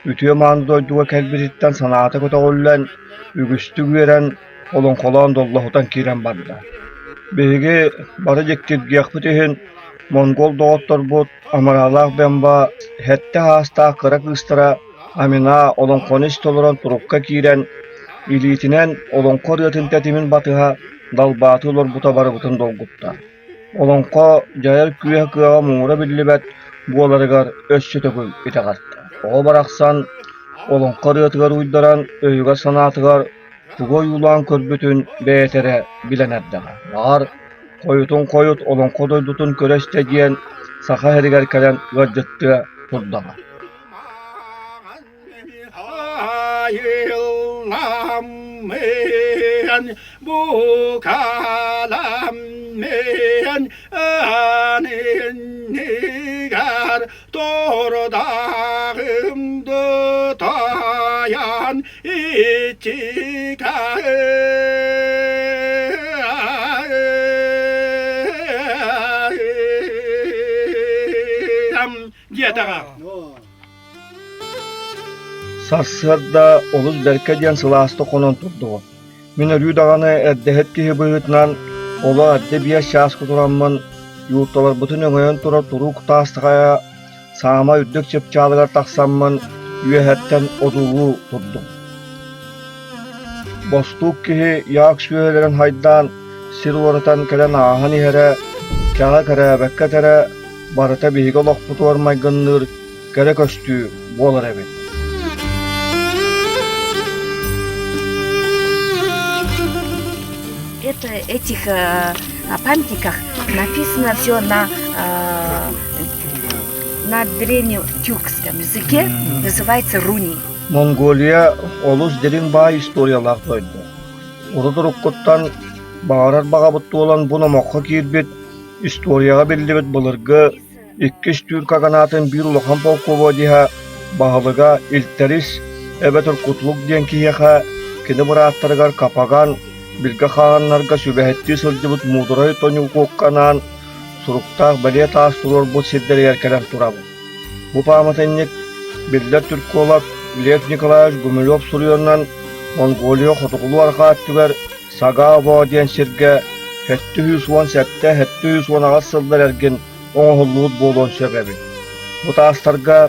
үтүө-мааны дойдуга кэлбититтэн санаата көтөҕүллэн, үгүстүк үөрэн, олоҥхолоон доллоһутан киирэн барда. Биһиги бары дьиктиргиэхпит иһин монгол доҕотторбут Амараалаах Бемба сэттэ саастаах кыра кыыстара Амина олоҥхону истэ олорон турукка киирэн, илиитинэн олоҥхо ырыатын тэтимин батыһа далбаатыы олорбута барыбытын долгутта. Олоҥхо дьайар күүһэ кыаҕа муҥура биллибэт буоларыгар өссө төгүл итэҕэттэ. Оҕо барахсан олоҥхо ырыатыгар уйдаран өйүгэр-санаатыгар тугу ойуулаан көрбүтүн бэйэтэ эрэ билэн эрдэҕэ. Баҕар, хойутун хойут олоҥхо дойдутун көрө-истэ диэн Саха сиригэр кэлэн ыалдьыттыа турдаҕа. Букаламмын аныннигар тордағымды таян иччикам диэтэҕэ. Сарсыарда олус бэркэ диэн сылаастык хонон турдубут. Мин өрүү даҕаны эрдэһит киһи быһыытынан оло эрдэ биэс чааска тураммын, юрталарбытын өҥөйөн турар туруук таас хайа саамай үрдүк чыпчаалыгар тахсаммын үөһэттэн одуулуу турдум. Бостуук киһи Яак сүөһүлэрин хайдаан сир уларытан кэлэн ааһан иһэрэ, кэҕэ кэрээбэккэ этэрэ барыта биһиги олохпутугар майгынныыр кэрэ көстүү буолар эбит. Это этих э, памятниках написано все на э, на древнетюркском языке, называется руни. Монголия олус дириҥ баай историялаах дойду. Урут уруккуттан баҕарар баҕабыт туолан бу номоххо киирбит, историяҕа биллибит былыргы Иккис түүр каганаатын биир улахан полководеһа, баһылыга Илтэрис эбэтэр Кутлук диэн киһиэхэ, кини бырааттарыгар Капаган, Билгэ хааннарга сүбэһиттии сылдьыбыт муудурай Тоньюкукка анаан суруктаах бэлиэ таас туруорбут сирдэригэр кэлэн турабыт. Бу пааматынньык биллэр түрколог Лев Николаевич Гумилев суруйуонан Монголия хотугулуу-арҕаа өттүгэр Сагаво диэн сиргэ 717-718 сыллар эргин оҥоһуллубут буолуон сөп эбит. Бу таастарга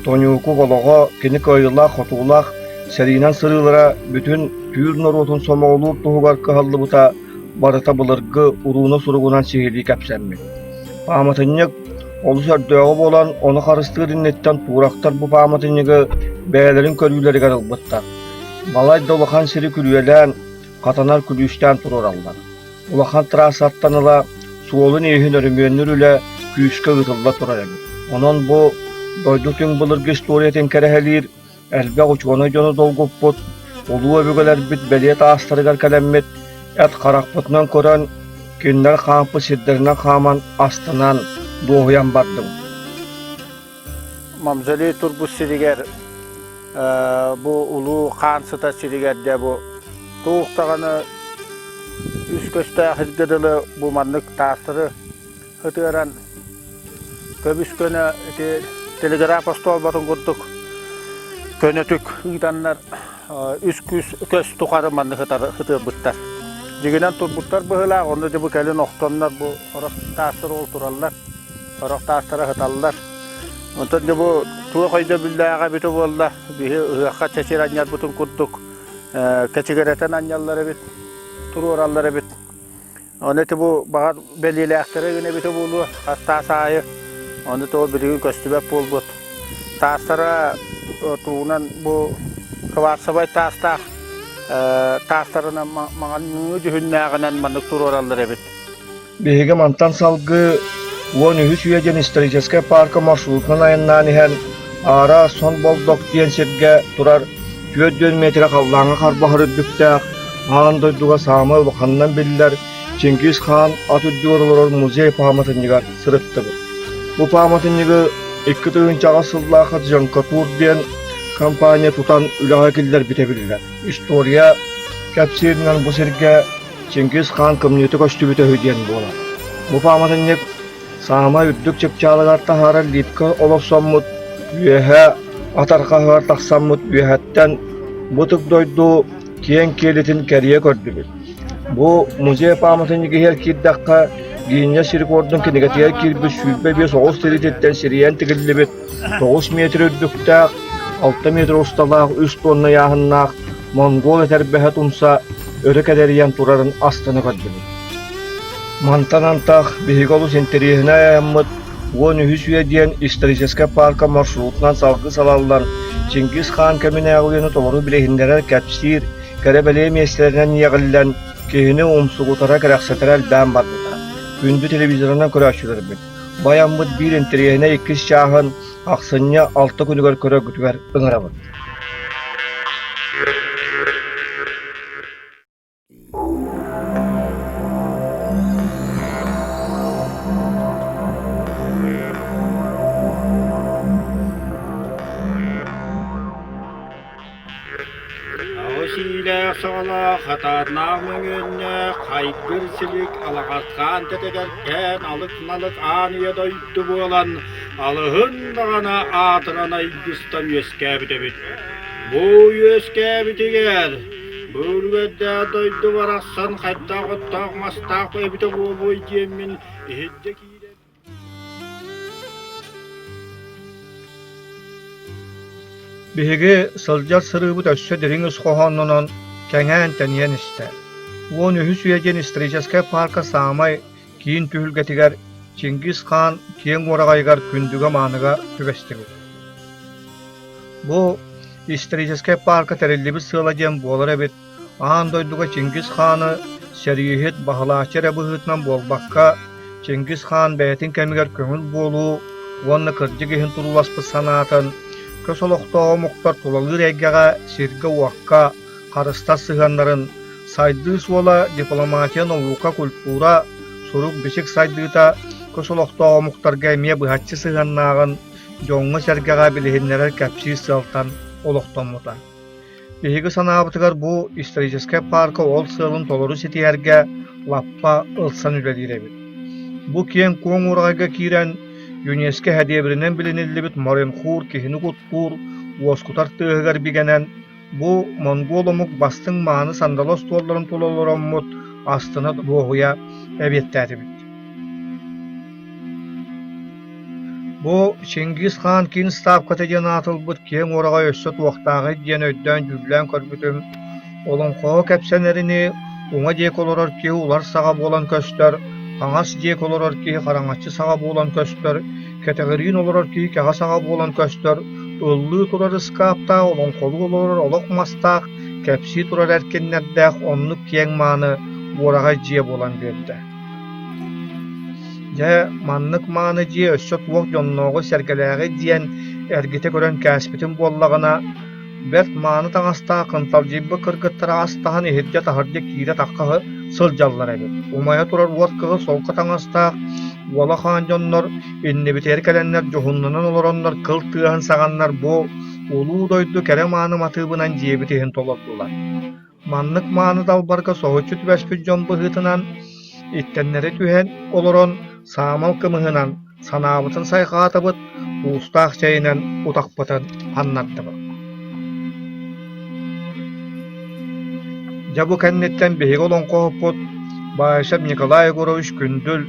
Тоньюкук олоҕо кини кыайыылаах-хотуулаах сэриинэн сырыылара бүтүн түүр норуотун сомоҕолуур туһугар кыһаллыбыта барыта былыргы урууна суругунан сиһилии кэпсэммит. Пааматынньык олус өрдөөҕү буолан, ону харыстыыр инниттэн туурактар бу пааматынньыгы бэйэлэрин көрүүлэригэр ылбыттар. Балай да улахан сири күрүөлээн, хатанар күлүүстээн туруораллар. Улахан трассаттан ыла суолун-ииһин өрөмүөннүүр үлэ күүскэ ыытылла турар эбит. Онон бу дойду түҥ былыргы историятын кэрэһэлиир элбэх учуонай дьону долгуппут, улуу өбүгэлэрбит бэлиэ таастарыгар кэлэммит, эт харахпытынан көрөн, кинилэр хаампыт сирдэринэн хааман астынан, дуоһуйан бардым. Мавзолей турбут сиригэр бу улуу хаан сытар сиригэр дьэ бу туох даҕаны үс көстөөх сиргэ дылы бу маннык таастары ытыаран көбүс-көнө ити телеграф остуолбатын курдук көнөтүк ыытаннар үс көс тухары маннык ытыарбыттар. Дьигинэн турбуттар быһыылаах, онно дьэ бу кэлин охтоннор бу сорох таастар ол тураллар, сорох таастара сыталлар. Онтон дьэ бу туох өйдөбүллээҕэ эбитэ буолла, биһи ыһыахха чэчир анньарбытын курдук кэчигирэтэн анньаллар эбит, туруораллар эбит. Ону ити бу баҕар бэлиэлээхтэрэ гына эбитэ буолуо, хас таас аайы. Ону тоҕо билигин көстүбэт буолбут. Таастара тугунан бу кварцевай таастаах таастарынан маҥан дьүһүннээҕинэн маннык туруораллар эбит. Биһиги мантан салгыы 13 үйэ диэн историческай паарка маршрутунан айаннаан иһэн аара Сон-Болдок диэн сиргэ турар 4 миэтэрэ халлааҥҥа харбаһар үрдүктээх аан дойдуга саамай улаханынан биллэр Чингис хаан ат үрдүгэр олорор музей пааматынньыгар сырыттыбыт. Бу пааматынньыгы 2008 сыллаахха Джанкатур диэн компания тутан үлэҕэ киллэрбитэ биллэр. История кэпсииринэн бу сиргэ Чингис хаан кымньыыта көстүбүтэ үһү диэн буолар. Бу пааматынньык Саамай үрдүк чыпчаалыгар таһаарар липка олорсоммут, үөһэ ат арҕаһыгар тахсаммыт үөһэттэн бу ытык дойду киэҥ киэлитин кэрийэ көрдүбүт. Бу музей пааматынньык иһигэр киирдэххэ, Гиннес рекордун кинигэтигэр киирбит 25 оҕус тириититтэн сирийэн тигиллибит 9 метр үрдүктээх, 6 метр усталаах 3 тонна ыйааһыннаах монгол этэрбэһэ тумса өрө кэдэрийэн турарын астына көрдүбүт. Мантан антах биһиги олус интэриэһинэй айаммыт 13 үйэ диэн историческай паарка маршрутунан салгыы салаллан, Чингис хаан кэминээҕи үйэни толору билиһиннэрэр, кэпсиир, кэрэ-бэлиэ миэстэлэринэн иэҕиллэн, киһини умсугутара, кэрэхсэтэрэ элбээн барбыта. Күндү телевизорынан көрөөччүлэрбит, бу айаммыт биир интэриэһинэй иккис чааһын ахсынньы алта күнүгэр көрөргүтүгэр ыҥырабыт. Аҕыс иилээх-саҕалаах, хатааннаах мөҥүөннээх, хайгыр силик, алаҕасхаан тэтэгэркээн, алык-налык аан ийэ дойду буолан, алыһын даҕаны аатыран айгыстан үөскээбит эбит. Бу үөскээбитигэр Бу үлүгэрдээх дойду барахсан хайдах оттоох-мастаах эбитэ буолуой диэммин иһирдьэ киирэн Биһиги сылдьар сырыыбыт өссө дириҥ ис хоһооннонон, кэҥээн-тэнийэн истэ. 13 үйэ диэн историческай паарка саамай киин түһүлгэтигэр Чингис хаан киэҥ уораҕайыгар күндүгэ-мааныга түбэстибит. Бу историческай паарка тэриллибит сыала диэн буолар эбит, аан дойдуга Чингис хааны сэрииһит, баһылааччы эрэ быһыытынан буолбакка, Чингис хаан бэйэтин кэмигэр көҥүл буолуу уонна кырдьык иһин турууласпыт санаатын көс олохтоох омуктар тулалыыр эйгэҕэ, сиргэ-уокка харыстас сыһыаннарын, сайдыы суола, дипломатия, наука, культура, сурук-бичик сайдыыта көс олохтоох омуктарга эмиэ быһаччы сыһыаннааҕын дьоҥҥо-сэргэҕэ билиһиннэрэр кэпсиир сыалтан олохтоммута. Биһиги санаабытыгар бу историческай паарка ол сыалын толору ситиһэргэ лаппа ылсан үлэлиир эбит. Бу киэҥ-куоҥ уораҕайга киирэн ЮНЕСКО һэдиэбиринэн билиниллибит Моренхуур киһини куттуур, уоскутар тыаһыгар бигэнэн, бу монгол омук бастыҥ мааны сандалы остуолларын тула олороммут астына дуоһуйа эбиэттээтибит. Бу Чингис хаан киин ставката диэн аатылбыт киэҥ уораҕай өссө туохтааҕый диэн өйдөөн-дьүүллээн көрбүтүм, олоҥхоҕо кэпсэнэринии уҥа диэки олорор киһи улар саҕа буолан көстөр, хаҥас диэки олорор киһи хараҥаччы саҕа буолан көстөр, кэтэҕириин олорор киһи кэҕэ саҕа буолан көстөр, ыллыы турар ыскааптаах, олоҥхолуу олорор олох мастаах, кэпсии турар эркиннэрдээх оннук киэҥ мааны уораҕай дьиэ буолан биэрдэ. Дьэ, маннык мааны дьиэ өссө туох дьоннооҕуй-сэргэлээҕий диэн эргитэ көрөн кээспитим буоллаҕына, бэрт мааны таҥастаах кынталдьыйбыт кыргыттара ас таһан иһирдьэ-таһырдьа киирэ-тахха сылдьаллар эбит. Умайа турар уот кыһыл солко таҥастаах уола хаан дьоннор иннибитигэр кэлэннэр дьоһуннанан олороннор кыл тыаһын саҕаннар бу улуу дойду кэрэ мааны матыыбынан дьиэбит иһин толордулар. Маннык мааны далбарга соһуччу түбэспит дьон быһыытынан иттэннэри түһэн олорон саамал кымыһынан санаабытын сайҕаатыбыт, туустаах чэйинэн утахпытын ханнардыбыт. Дьэ бу кэнниттэн биһиги олоҥхоһуппут Баишев Николай Егорович Күндүл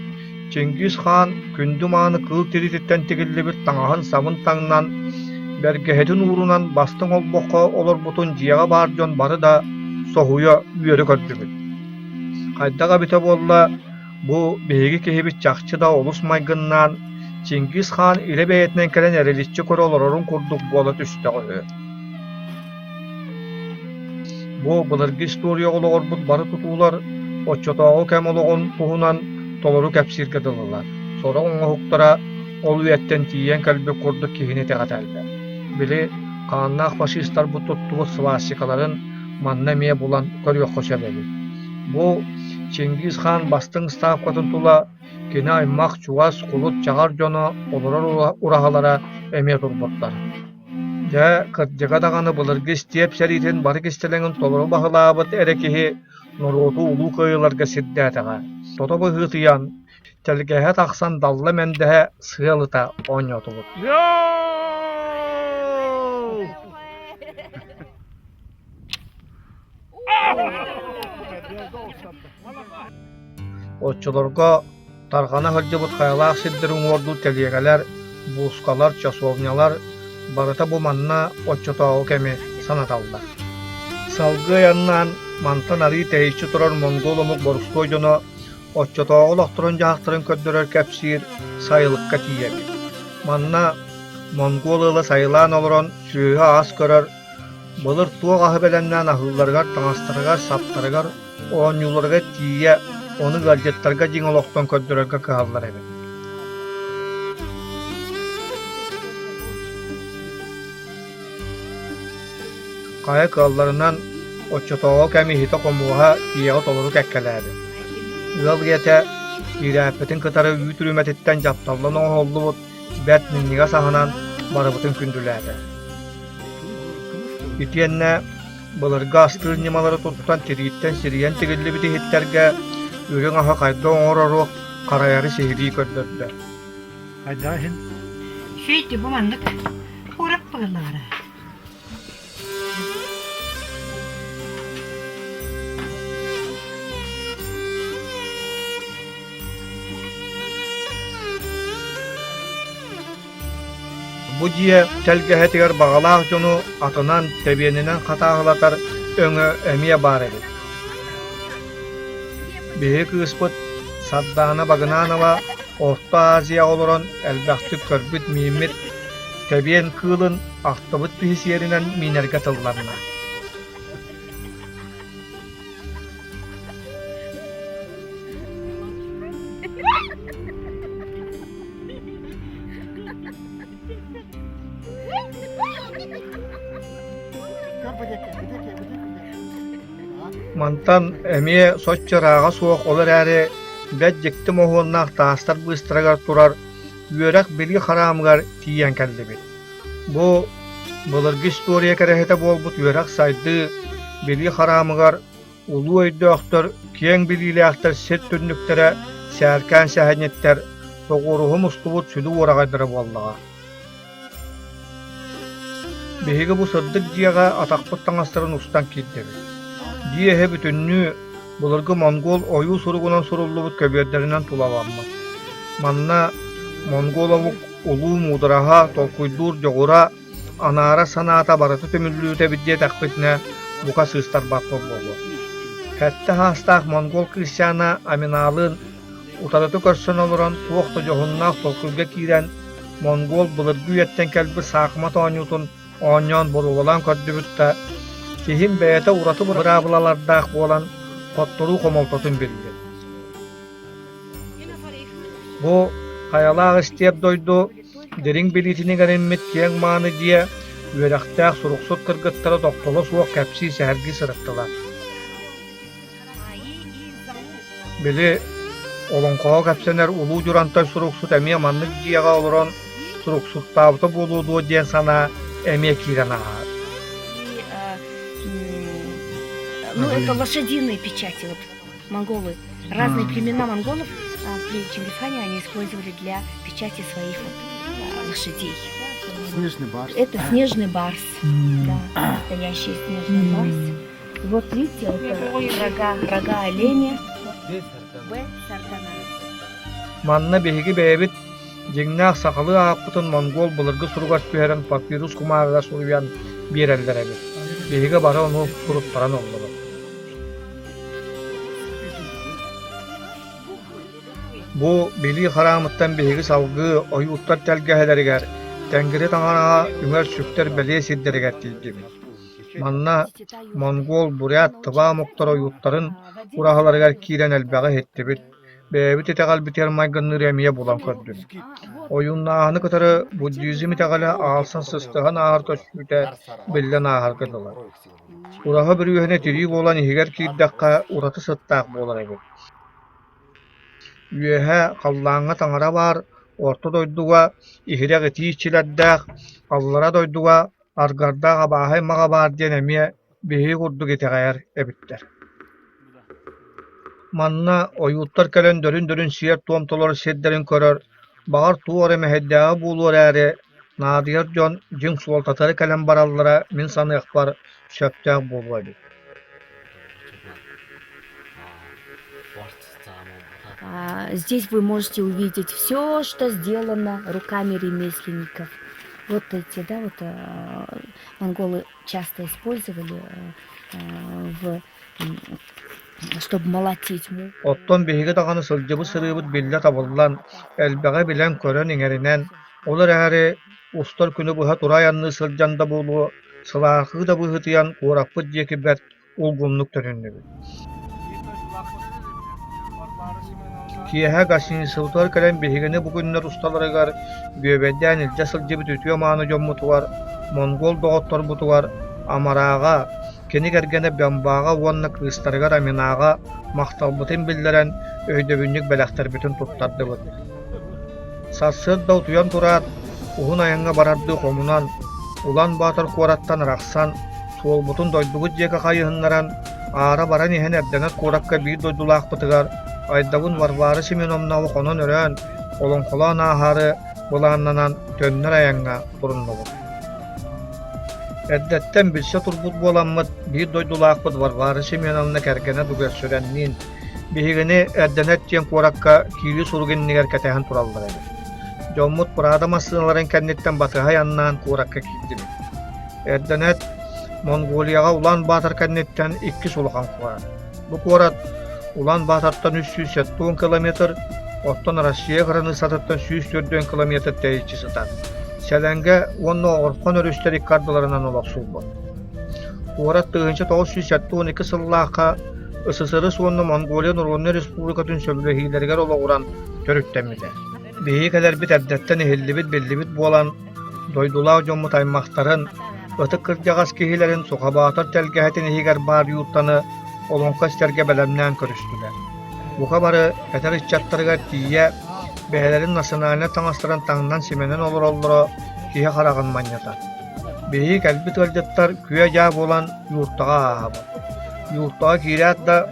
Чингис хаан күндү мааны кыыл тириититтэн тигиллибит таҥаһын-сабын таҥнан, бэргэһэтин уурунан бастыҥ олбоххо олорбутун дьиэҕэ баар дьон бары да соһуйа үөрэ көрдүбүт. Хайдах эбитэ буолла, бу биһиги киһибит чахчы да олус майгыннаан, Чингис хаан илэ бэйэтинэн кэлэн эриличчи көрө олорорун курдук буола түстэҕэ үһү. Бу былыргы историяҕа олоҕурбут бары тутуулар оччотооҕу кэм олоҕун туһунан толору кэпсииргэ дылылар. Сорох оҥоһуктара ол үйэттэн тиийэн кэлбит курдук киһини итэҕэтэллэр. Били, хааннаах фашистарбыт туттубут свастикаларын манна эмиэ булан көрүөххэ сөп эбит. Бу Чингис хаан бастыҥ ставкатын тула кини аймах чугас кулут-чаҕар дьоно олорор ураһалара эмиэ турбуттар. Дьэ, кырдьыга даҕаны былыргы истиэп сэриитин бары кистэлэҥин толору баһылаабыт эрэ киһи норуоту улуу кыайыыларга сирдээтэҕэ. Тото быһыытыйан, тэлгэһэ тахсан далла мэндэһэ сыал ыта оонньоотубут. Оччолорго Тарҕана сылдьыбыт хайалаах сирдэри уҥуордуур тэлиэгэлэр, буускалар, часовнялар барыта бу манна оччотооҕу кэми санаталлар. Салгыы айаннаан мантан арыы тэйиччи турар монгол омук борустуой дьоно оччотооҕу олохторун-дьаһахтарын көрдөрөр кэпсиир сайылыкка тиийэбит. Манна монгол ыала сайылаан олорон сүөһү-ас көрөр, былыр туох аһы бэлэмнээн аһыылларыгар, таҥастарыгар, саптарыгар оонньууларыгар тиийэ ону ыалдьыттарга дьиҥ олохтон көрдөрөргө кыһаллар эбит. Хайа кыалларынан оччотооҕу кэм иһитэ-хомуоһа ийэҕэ толору кэккэлээбит. Ыал ийэтэ киирээппитин кытары үүт үрүмэтиттэн дьапталлан оҥоһуллубут бэрт минньигэс аһынан барыбытын күндүлээтэ. Итиэннэ Былыргы астыыр ньымалары туттан тирииттэн сирийэн тигиллибит иһиттэргэ үрүҥ аһы хайдах оҥорору харайары сиһилии көрдөрдө. Хайдах иһин? Шейти бу маннык куорат быһылаара. Бу дьиэ тэлгэһэтигэр баҕалаах дьону атынан, тэбиэнинэн хатааһылатар өҥө эмиэ баар эбит. Биһиги кыыспыт Сардаана Багынанова Орто Азияҕа олорон элбэхтик көрбүт мииммит тэбиэн кыылын ахтыбыт киһи сиэринэн миинэргэ тылланна. Мантан эмиэ соччо ырааҕа суох, ол эрээри бэрт дьикти моһуоннаах таастар быыстарыгар турар үөрэх-билии хараамыгар тиийэн кэллибит. Бу былыргы история кэрэһитэ буолбут үөрэх-сайдыы билии хараамыгар Улуу өйдөөхтөр, киэҥ билиилээхтэр сир түннүктэрэ, сээркээн сэһэнньиттэр, тоҕуоруһу мустубут сүдү уораҕайдара буоллаҕа. Биһиги бу сырдык дьиэҕэ атахпыт таҥастарын устан киирдибит. Дьиэ иһэ бүтүннүү былыргы монгол ойуу суругунан суруллубут көбүөрдэринэн тулаламмыт. Манна монгол омук улуу муудараһа, толкуйдуур дьоҕура, Анаара санаата барыта түмүллүүтэ эбит диэтэхпитинэ, бука сыыстарбаппыт буолуо. Сэттэ саастаах монгол кыысчаана Аминалыын утарыта көрсөн олорон туох да дьоһуннаах толкуйга киирэн, монгол былыргы үйэттэн кэлбит саахымат оонньуутун оонньоон боруобалаан көрдүбүт да, киһим бэйэтэ ураты быраабылалардаах буолан, хотторуу хомолтотун биллим. Бу хайалаах истиэп дойду дириҥ билиитин иҥэриммит киэҥ мааны дьиэ үөрэхтээх суруксут кыргыттара тохтоло суох кэпсии-сэһэргии сырыттылар. Били олоҥхоҕо кэпсэнэр Улуу Дьурантай суруксут эмиэ маннык дьиэҕэ олорон суруксуттаабыта буолуо дуо диэн санаа эмиэ киирэн ааһар. Ну, это лошадиные печати, вот монголы. Разные племена монголов при Чингисхане они использовали для печати своих вот лошадей. Снежный барс. Это снежный барс, да, настоящий снежный барс. Вот видите, вот рога, рога оленя. Б. Сардана. Манна биһиги бэйэбит дьиҥнээх сахалыы ааппытын монгол былыргы суругар түһэрэн папирус кумааҕыга суруйан биэрэллэр эбит. Биһиги бары ону суруттаран ыллыбыт. Бу билии хараамыттан биһиги салгыы ойууттар тэлгэһэлэригэр Тэҥгири таҥараҕа үҥэр-сүктэр бэлиэ сирдэригэр тиийдибит. Манна монгол, бурят, тыва омуктар ойууттарын ураһаларыгар киирэн элбэҕи иһиттибит, бэйэбит итэҕэлбитигэр майгынныыры эмиэ булан көрдүбүт. Ойууннааһыны кытары буддизм итэҕэлэ аалсан сыстыһан ааһар көстүүтэ биллэн ааһарга дылы. Ураһа бүрүөһүнэ тирии буолан иһигэр киирдэххэ ураты сыттаах буолар эбит. Үөһэ халлааҥҥа таҥара баар, орто дойдуга иһирэх итии иччилэрдээх, аллара дойдуга аргардаах абааһы аймаҕа баар диэн эмиэ биһиги курдук итэҕэйэр эбиттэр. Манна ойууттар кэлэн дөрүн-дөрүн сиэр-туом толорор сирдэрин көрөр, баҕар туох эрэ мэһэйдээҕэ буолуо эрээри, наадыйар дьон дьиҥ суолтатыгар кэлэн бараллара мин саныахпар сөптөөх буолуо эбит. Здесь вы можете увидеть все, что сделано руками ремесленников. Вот эти, да, вот монголы часто использовали в чтобы молотить муку. Оттон биһиги даҕаны сылдьыбыт сырыыбыт биллэ табыллан, элбэҕи билэн-көрөн иҥэринэн, ол эрээри устар күнү быһа тура айанныы сылдьан да буолуо, сылаархыы да быһыытыйан куораппыт диэки бэрт улгумнук төнүннүбүт. Киэһэ гостиницабытыгар кэлэн биһигини бу күннэр усталарыгар бүөбэйдээн илдьэ сылдьыбыт үтүө-мааны дьоммутугар, монгол доҕотторбутугар Амарааҕа, кини кэргэнэ Бямбаҕа уонна кыыстарыгар Аминаҕа махталбытын биллэрэн өйдөбүнньүк бэлэхтэрбитин туттардыбыт. Сарсыарда утуйан тураат, уһун айаҥҥа барардыы хомунан, Улан-Батор куораттан арахсан, суолбутун дойдубут диэки хайыһыннаран, аара баран иһэн Эрдэнэт куоракка биир дойдулаахпытыгар Айдабын Варвара Семеновнаҕа хонон-өрөөн, олоҥхолоон ааһаары былааннанан төннөр айаҥҥа туруннубут. Эрдэттэн билсэ турбут буоламмыт, биир дойдулаахпыт Варвара Семеновна кэргэнэ Дугерсүрэнниин биһигини Эрдэнэт диэн куоракка киирии сурук иннигэр кэтэһэн тураллар эбит. Дьоммут Прада массыыналарын кэнниттэн батыһа айаннаан куоракка киирдибит. Эрдэнэт Монголияҕа Улан-Батор кэнниттэн иккис улахан куорат. Бу куорат Улан-Батортан 370 километр, оттон Россия кыраныыссатыттан 140 километр тэйиччи сытар. Сэлэнгэ уонна Орхон өрүстэр икки ардыларынан олохсуйбут. Куорат 1972 сыллаахха СССР уонна Монголия Норуодунай Республикатын сөбүлэһиилэригэр олоҕуран төрүттэммитэ. Биһиги кэлэрбит эрдэттэн иһиллибит-биллибит буолан, Дойдулаах дьоммут аймахтарын, ытык кырдьаҕас киһилэрин Сухабаатар тэлгэһэтин иһигэр баар юртаны олоҥхо истэргэ бэлэмнээн көрүстүлэр. Бука бары эдэр ыччаттарыгар тиийэ бэйэлэрин национальнай таҥастарын таҥнан-симэнэн олороллоро киһи хараҕын манньытар. Биһиги кэлбит ыалдьыттар күө-дьаа буолан юртаҕа ааһабыт. Юртаҕа киирээт да,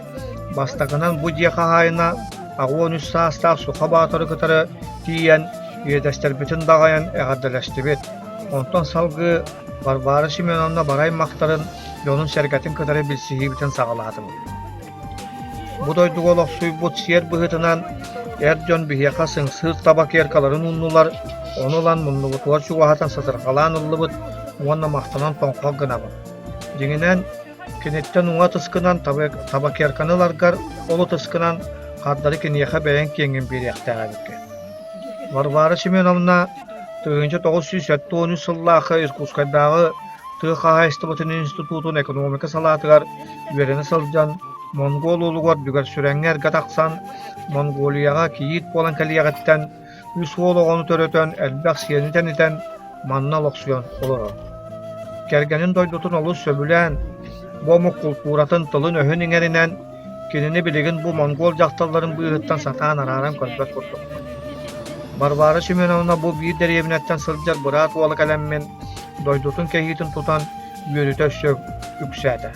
бастакынан бу дьиэ хаһаайына 83 саастаах Суха Баатыры кытары тиийэн Иэдэстэрбитин даҕайан эҕэрдэлэстибит, онтон салгыы Варвара Семеновна бары аймахтарын, дьонун-сэргэтин кытары билсиһиибитин саҕалаатыбыт. Бу дойдуга олохсуйбут сиэр быһыытынан эр дьон биһиэхэ сыҥсыыр табакеркаларын ууннулар, ону ылан муннубутугар чугаһатан сытырҕалаан ыллыбыт уонна махтанан тоҥхох гынабыт. Дьиҥинэн, киниттэн уҥа ытыскынан табакерканы ыларгар, ол ытыскынан хардары киниэхэ бэйэҥ киэҥҥин биэриэхтээх эбиккин. Варвара Семеновна 1973 сыллаахха Иркутскайдааҕы тыа хаһаайыстыбатын институтун экономика салаатыгар үөрэнэ сылдьан, Монгол уолугар Дүгэрсүрэҥҥэ эргэ тахсан, Монголияҕа кийиит буолан кэлиэҕиттэн үс уол оҕону төрөтөн, элбэх сиэни тэнитэн, манна олохсуйан олорор. Кэргэнин дойдутун олус сөбүлээн, бу омук култууратын тылын-өһүн иҥэринэн, кинини билигин бу монгол дьахталларын быыһыттан сатаан арааран көрбөт курдук. Варвара Семеновна бу биир дэриэбинэттэн сылдьар быраат уола кэлэммин, дойдутун кэһиитин тутан, үөрүүтэ өссө үксээтэ.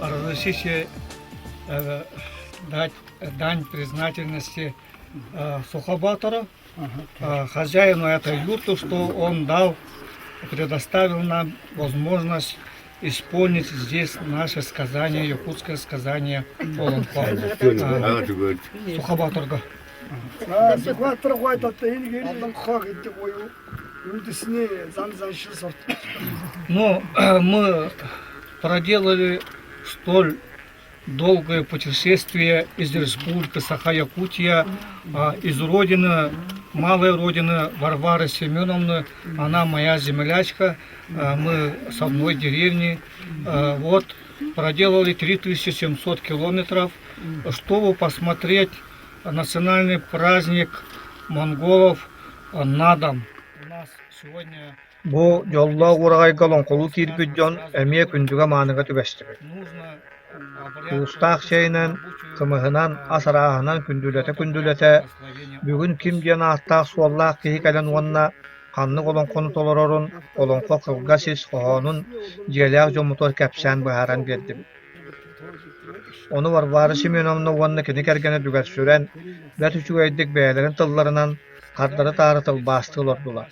Разрешите дать дань признательности Сухобатору, хозяину этой юрты, что он дал, предоставил нам возможность исполнить здесь наше сказание, якутское сказание Олонхо. Сухобаторга. Но мы проделали столь долгое путешествие из Республики Саха-Якутия, из родины, малой родины Варвары Семеновны. Она моя землячка, мы с одной деревни. Вот, проделали 3700 километров, чтобы посмотреть национальный праздник монголов Надам. У нас сегодня Бу дьоллоох уораҕайга олоҥхолуу киирбит дьон эмиэ күндүгэ-мааныга түбэстибит. Туустаах чэйинэн, кымыһынан, ас арааһынан күндүлэтэ-күндүлэтэ, бүгүн ким диэн ааттаах-суоллаах киһи кэлэн уонна ханнык олоҥхону толорорун, олоҥхо кылгас ис хоһоонун дьиэлээх дьоммутугар кэпсээн быһааран биэрдибит. Ону Варвара Семеновна уонна кини кэргэнэ Дүгэрсүрэн бэрт үчүгэйдик бэйэлэрин тылларынан хардары-таары тылбаастыы олордулар.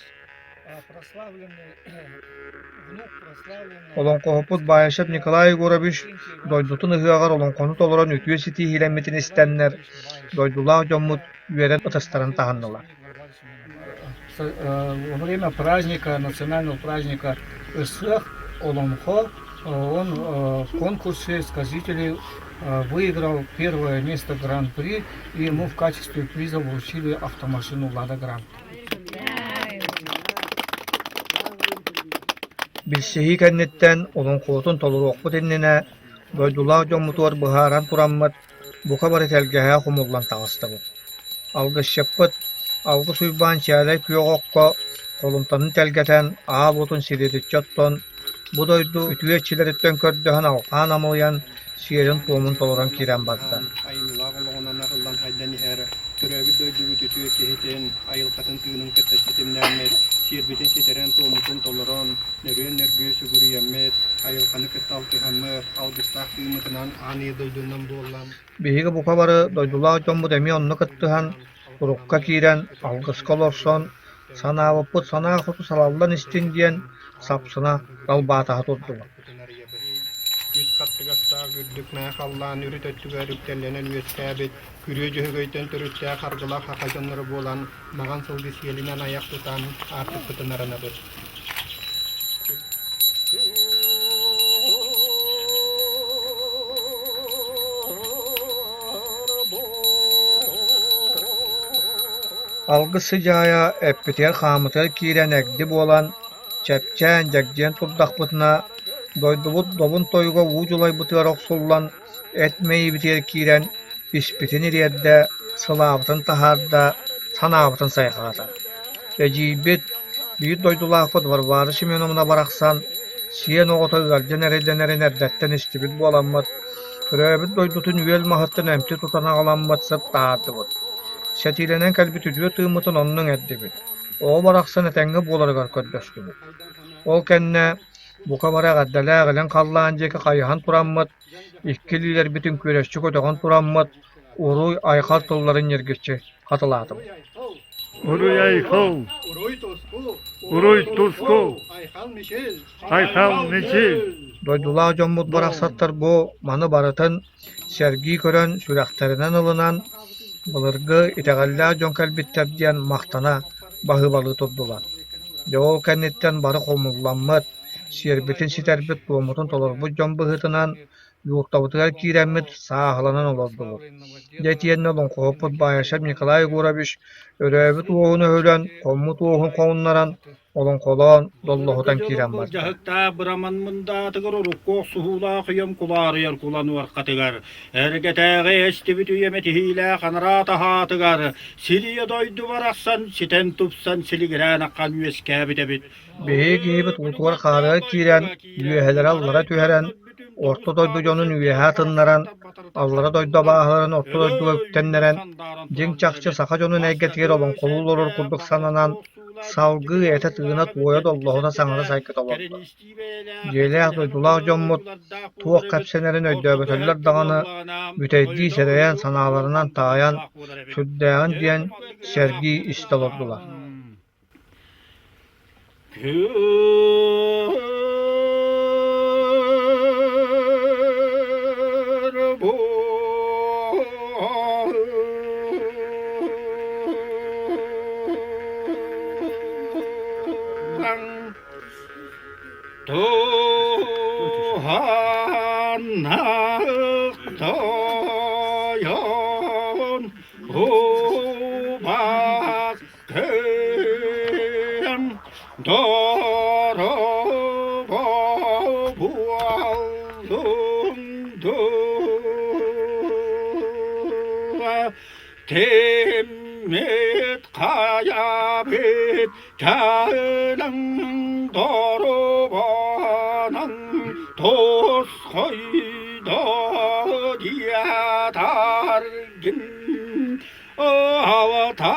Олоҥхоһуппут Баишев Николай Егорович дойдутун ыһыаҕар олоҥхону толорон үтүө ситиһиилэммитин истэннэр, дойдулаах дьоммут үөрэн ытыстарын таһыннылар. Во время праздника, национального праздника Ысыах, Олонхо, он в конкурсе сказителей выиграл первое место Гран-при, и ему в качестве приза вручили автомашину «Лада Гранта». Билсиһии кэнниттэн олоҥхобутун толоруохпут иннинэ дойдулаах дьоммутугар быһааран тураммыт, бука бары тэлгэһэ хомуллан таҕыстыбыт. Алгысчыппыт Алгыс Уйбаан чээлэй күөх окко холумтанын тэлгэтэн, аал уотун сиритиччи оттон, бу дойду үтүө иччилэриттэн көрдөһөн алҕаан амалыйан, сиэрин-туомун толорон киирэн барда. Айымньылаах олоҕунан арыллан хайдан иһэр төрөөбүт дойдубут үтүө киһитин айылҕатын тыынын кытта ситимнээммит, сиэрбитин ситэрэн туоммутун толорон, нөрүөн нөргүө сүгүрүйэммит, айылҕаны кытта алтыһаммыт, алгыстаах тыыммытынан аан ийэ дойдунан буоллан Биһиги бука бары дойдулаах дьоммут эмиэ онно кыттыһан, турукка киирэн, алгыска олорсон, санаабыппыт санаа хоту салаллан истин диэн сапсына далбаатаһа турдубут. Үс хаттыгастаах үрдүк мэҥэ халлаан үрүт өттүгэр үктэллэнэн үөскээбит күрүө дьөһөгөйтөн төрүттээх аргылаах саха дьонноро буолан маҕан сылгы сиэлинэн айах тутан аартыкпытын аранабыт. Алгыс сыдьаайа эппитигэр-хааммытыгар киирэн эгди буолан, чэпчээн, дьэгдьийэн турдахпытына, дойдубут добун тойуга уу дьулайбытыгар охсуллан, эт мэйиибитигэр киирэн, испитин ириэрдэ, сылаабытын таһаарда, санаабытын сайҕаата. Эдьиийбит, биир дойдулаахпыт Варвара Семеновна барахсан, сиэн оҕото ыалдьан эрэйдэнэрин эрдэттэн истибит буоламмыт, төрөөбүт дойдутун үөл маһыттан эмти тутан аҕаламмыт сыт таһаардыбыт. Сэтиилэнэн кэлбит үтүө тыыммытын онно иҥэрдибит, оҕо барахсан этэҥҥэ буоларыгар көрдөстүбүт. Ол кэннэ бука бары эҕэрдэлээх илин халлаан диэки хайыһан тураммыт, икки илиилэрбитин күөрэччи көтөҕөн тураммыт, уруй-айхал тылларын ньиргиччи хатылаатыбыт. Уруй-айхал! Уруй-туску! Айхал-мичил! Дойдулаах дьоммут барахсаттар бу маны барытын сэргии көрөн, сүрэхтэринэн ылынан, былыргы итэҕэллээх дьон кэлбиттэр диэн махтана баһыыбалыы турдулар. Дьэ ол кэнниттэн бары хомулламмыт, сиэрбитин ситэрбит, туоммутун толорбут дьон быһыытынан, Юртабытыгар киирэммит сааһыланан олордубут. Дьэ итиэннэ олоҥхоһуппут Баайашев Николай Егорович өрөөбүт уоһун өһүлэн, хоммут уоһун хоһуннаран, олоҥхолоон доллоһутан киирэн барда. Былдьаһыктаах быраман мындаатыгар урукку охсуһуулаах үйэм кулаарыйар кулан уорхатыгар, эргэтээҕи эстибит үйэм этиһиилээх анараа таһаатыгар, сирийэ дойду барахсан ситэн-тупсан силигирээн аххан үөскээбит эбит. Биһиги киһибит уутугар хаарыгар киирэн, үөһэлэри аллара түһэрэн, орто дойду дьонун үөһэ атыннаран, аллара дойду абааһыларын орто дойдуга үктэннэрэн, дьиҥ-чахчы саха дьонун эйгэтигэр олоҥхолуу олорор курдук сананан, салгыы этэ-тыына туойа доллоһуна саҥара сайгыта олордо. Дьиэлээх дойдулаах дьоммут туох кэпсэнэрин өйдөөбөтөллөр даҕаны, бүтэйдии сэрэйэн санааларынан таайан, сүрдээҕин диэн сэргии истэ олордулар. Туһаннах тойон убас Кэм дорого буоллун дуо, Тиммит хайабыт кэлэн доробонон тосхойдо диэтаргын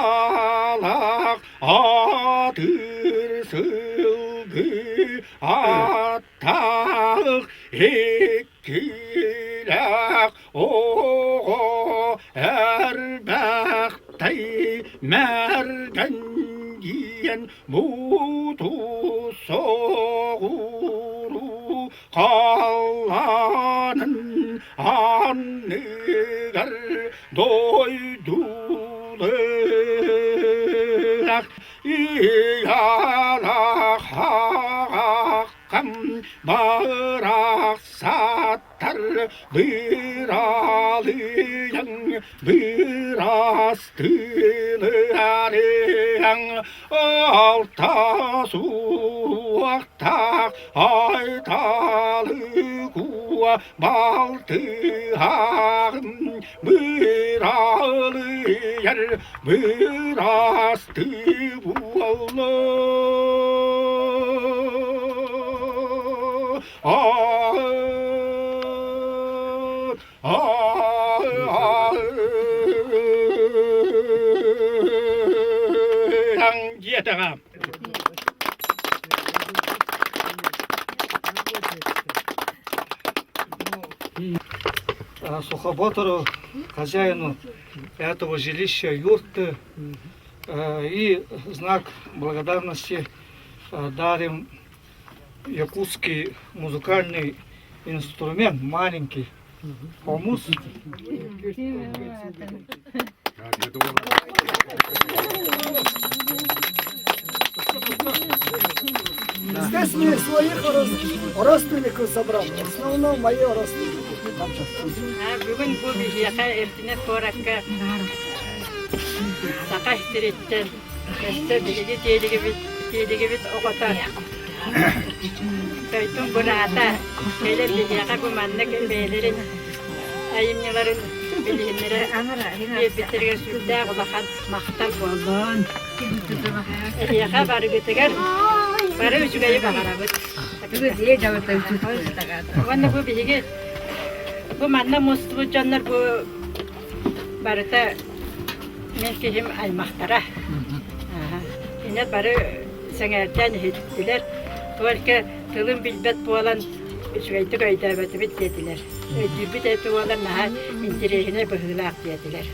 Аҕаталаах атыыр сылгы аттаах иккилээх оҕо эрбэхтэй мэргэн диэн муту соҕуруу халлаанын анныгар дойдулаах иялаах хаҕаххам барахсаттар быралыйаҥ бырастыыларыаҥ алта суохтаах айталы куо балтыһаҕым быралыйар бырастыы буолла диэтэҕэ. Сухоботору, хозяину этого жилища юрты, и знак благодарности дарим якутский музыкальный инструмент маленький, хомус. Здесь мы своих родственников собрал. В основном мои родственники. Бүгүн бу биһиэхэ Эртинэ куоракка Саха сириттэн өссө биһиги тиэлигибит тиэлигибит оҕото Тойтун быраата кэлэн биһиэхэ бу маннык бэйэлэрин айымньыларын билиһиннэрэ биэрбиттэригэр сүрдээх улахан махтал буоллун. Эһиэхэ барыгытыгар бары үчүгэйи баҕарабыт. Уонна бу биһиги бу манна мустубут дьоннор бу барыта мин киһим аймахтара. Кинилэр бары сэҥээрдээн иһиттилэр. Только тылын билбэт буолан үчүгэйдик өйдөөбөтүбүт диэтилэр. Өйдүүрбүт эти буолан наһаа интэриэһинэй быһыылаах диэтилэр.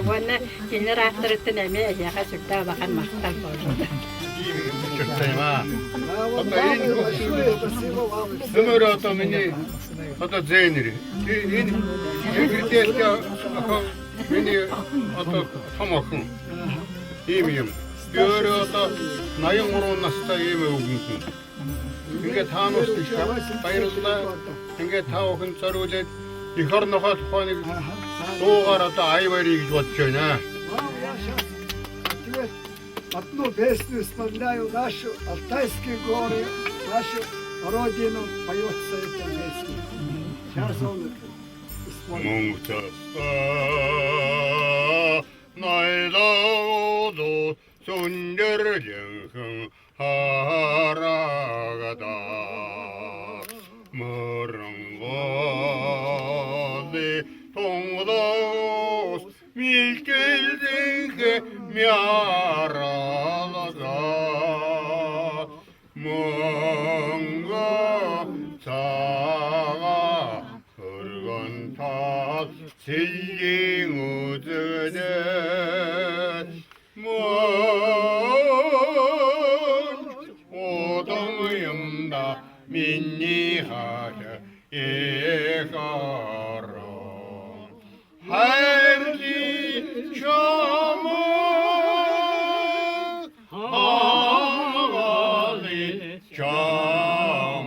Уонна кинилэр ааттарыттан эмиэ эһиэхэ сүрдээх улахан махтал буолбута. Миний одоо том охин ийм юм. Би өөрөө одоо 83 настай ийм өвгөн хүн. Ингээд таанаас баярлалаа. Ингээд та бүхэн зориулээд эх орныхоо тухай нэг дуугаар одоо ая барья гэж бодож байна. Я сейчас тебе одну песню исполняю, нашу Алтайские горы, нашу родину, поется эта песня. Сейчас он исполнит. Мөнгөцөстөө нойлоод сүндерлэнхэн харагдаа мөрөнгөний тунглоос милгэлдэнхэ мяаралгаа мөнгө цагаа өргөн тал сэллийн үзэгдэл мөн удам юмда миний хаш эх орон хайрлын чамаг хамгаалъя чамаг.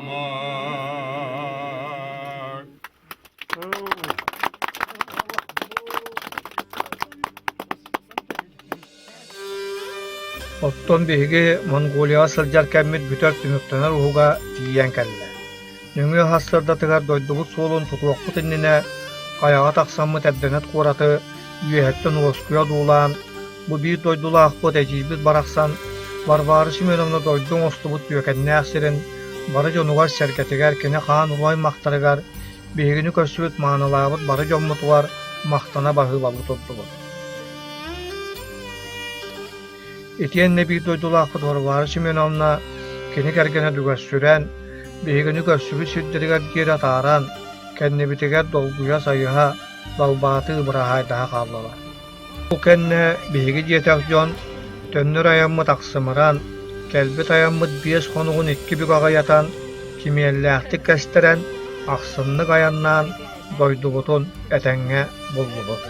Оттон биһиги Монголияҕа сылдьар кэммит бүтэр түмүктэнэр уһуга тиийэн кэллэ. Нөҥүө сарсыардатыгар дойдубут суолун тутуохпут иннинэ хайаҕа тахсаммыт Эрдэнэт куораты үөһэттэн уоскуйа одуулаан, бу биир дойдулаахпыт эдьиийбит барахсан Варвара Семеновна дойду оҥостубут түөкэннээх сирин бары дьонугар-сэргэтигэр кини хаан уруу аймахтарыгар биһигини көрсүбүт маанылаабыт бары дьоммутугар махтана баһыыбалыы турдубут. Итиэннэ биир дойдулаахпыт Варвара Семеновна кини кэргэнэ дүгэссүрэн, биһигини көрсүбүт сирдэригэр диэри атааран, кэннибитигэр долгуйа-сайыһа, далбаатыы быраһаайдаһа хааллылар. Ол кэннэ биһиги диэтэх дьон төннөр айаммыт ахсымыран, кэлбит айаммыт биэс хонугун икки бүк аҕыйатан, кимиэллээхтик кэстэрэн, ахсымнык айаннаан дойдубутун этэҥҥэ буллубут.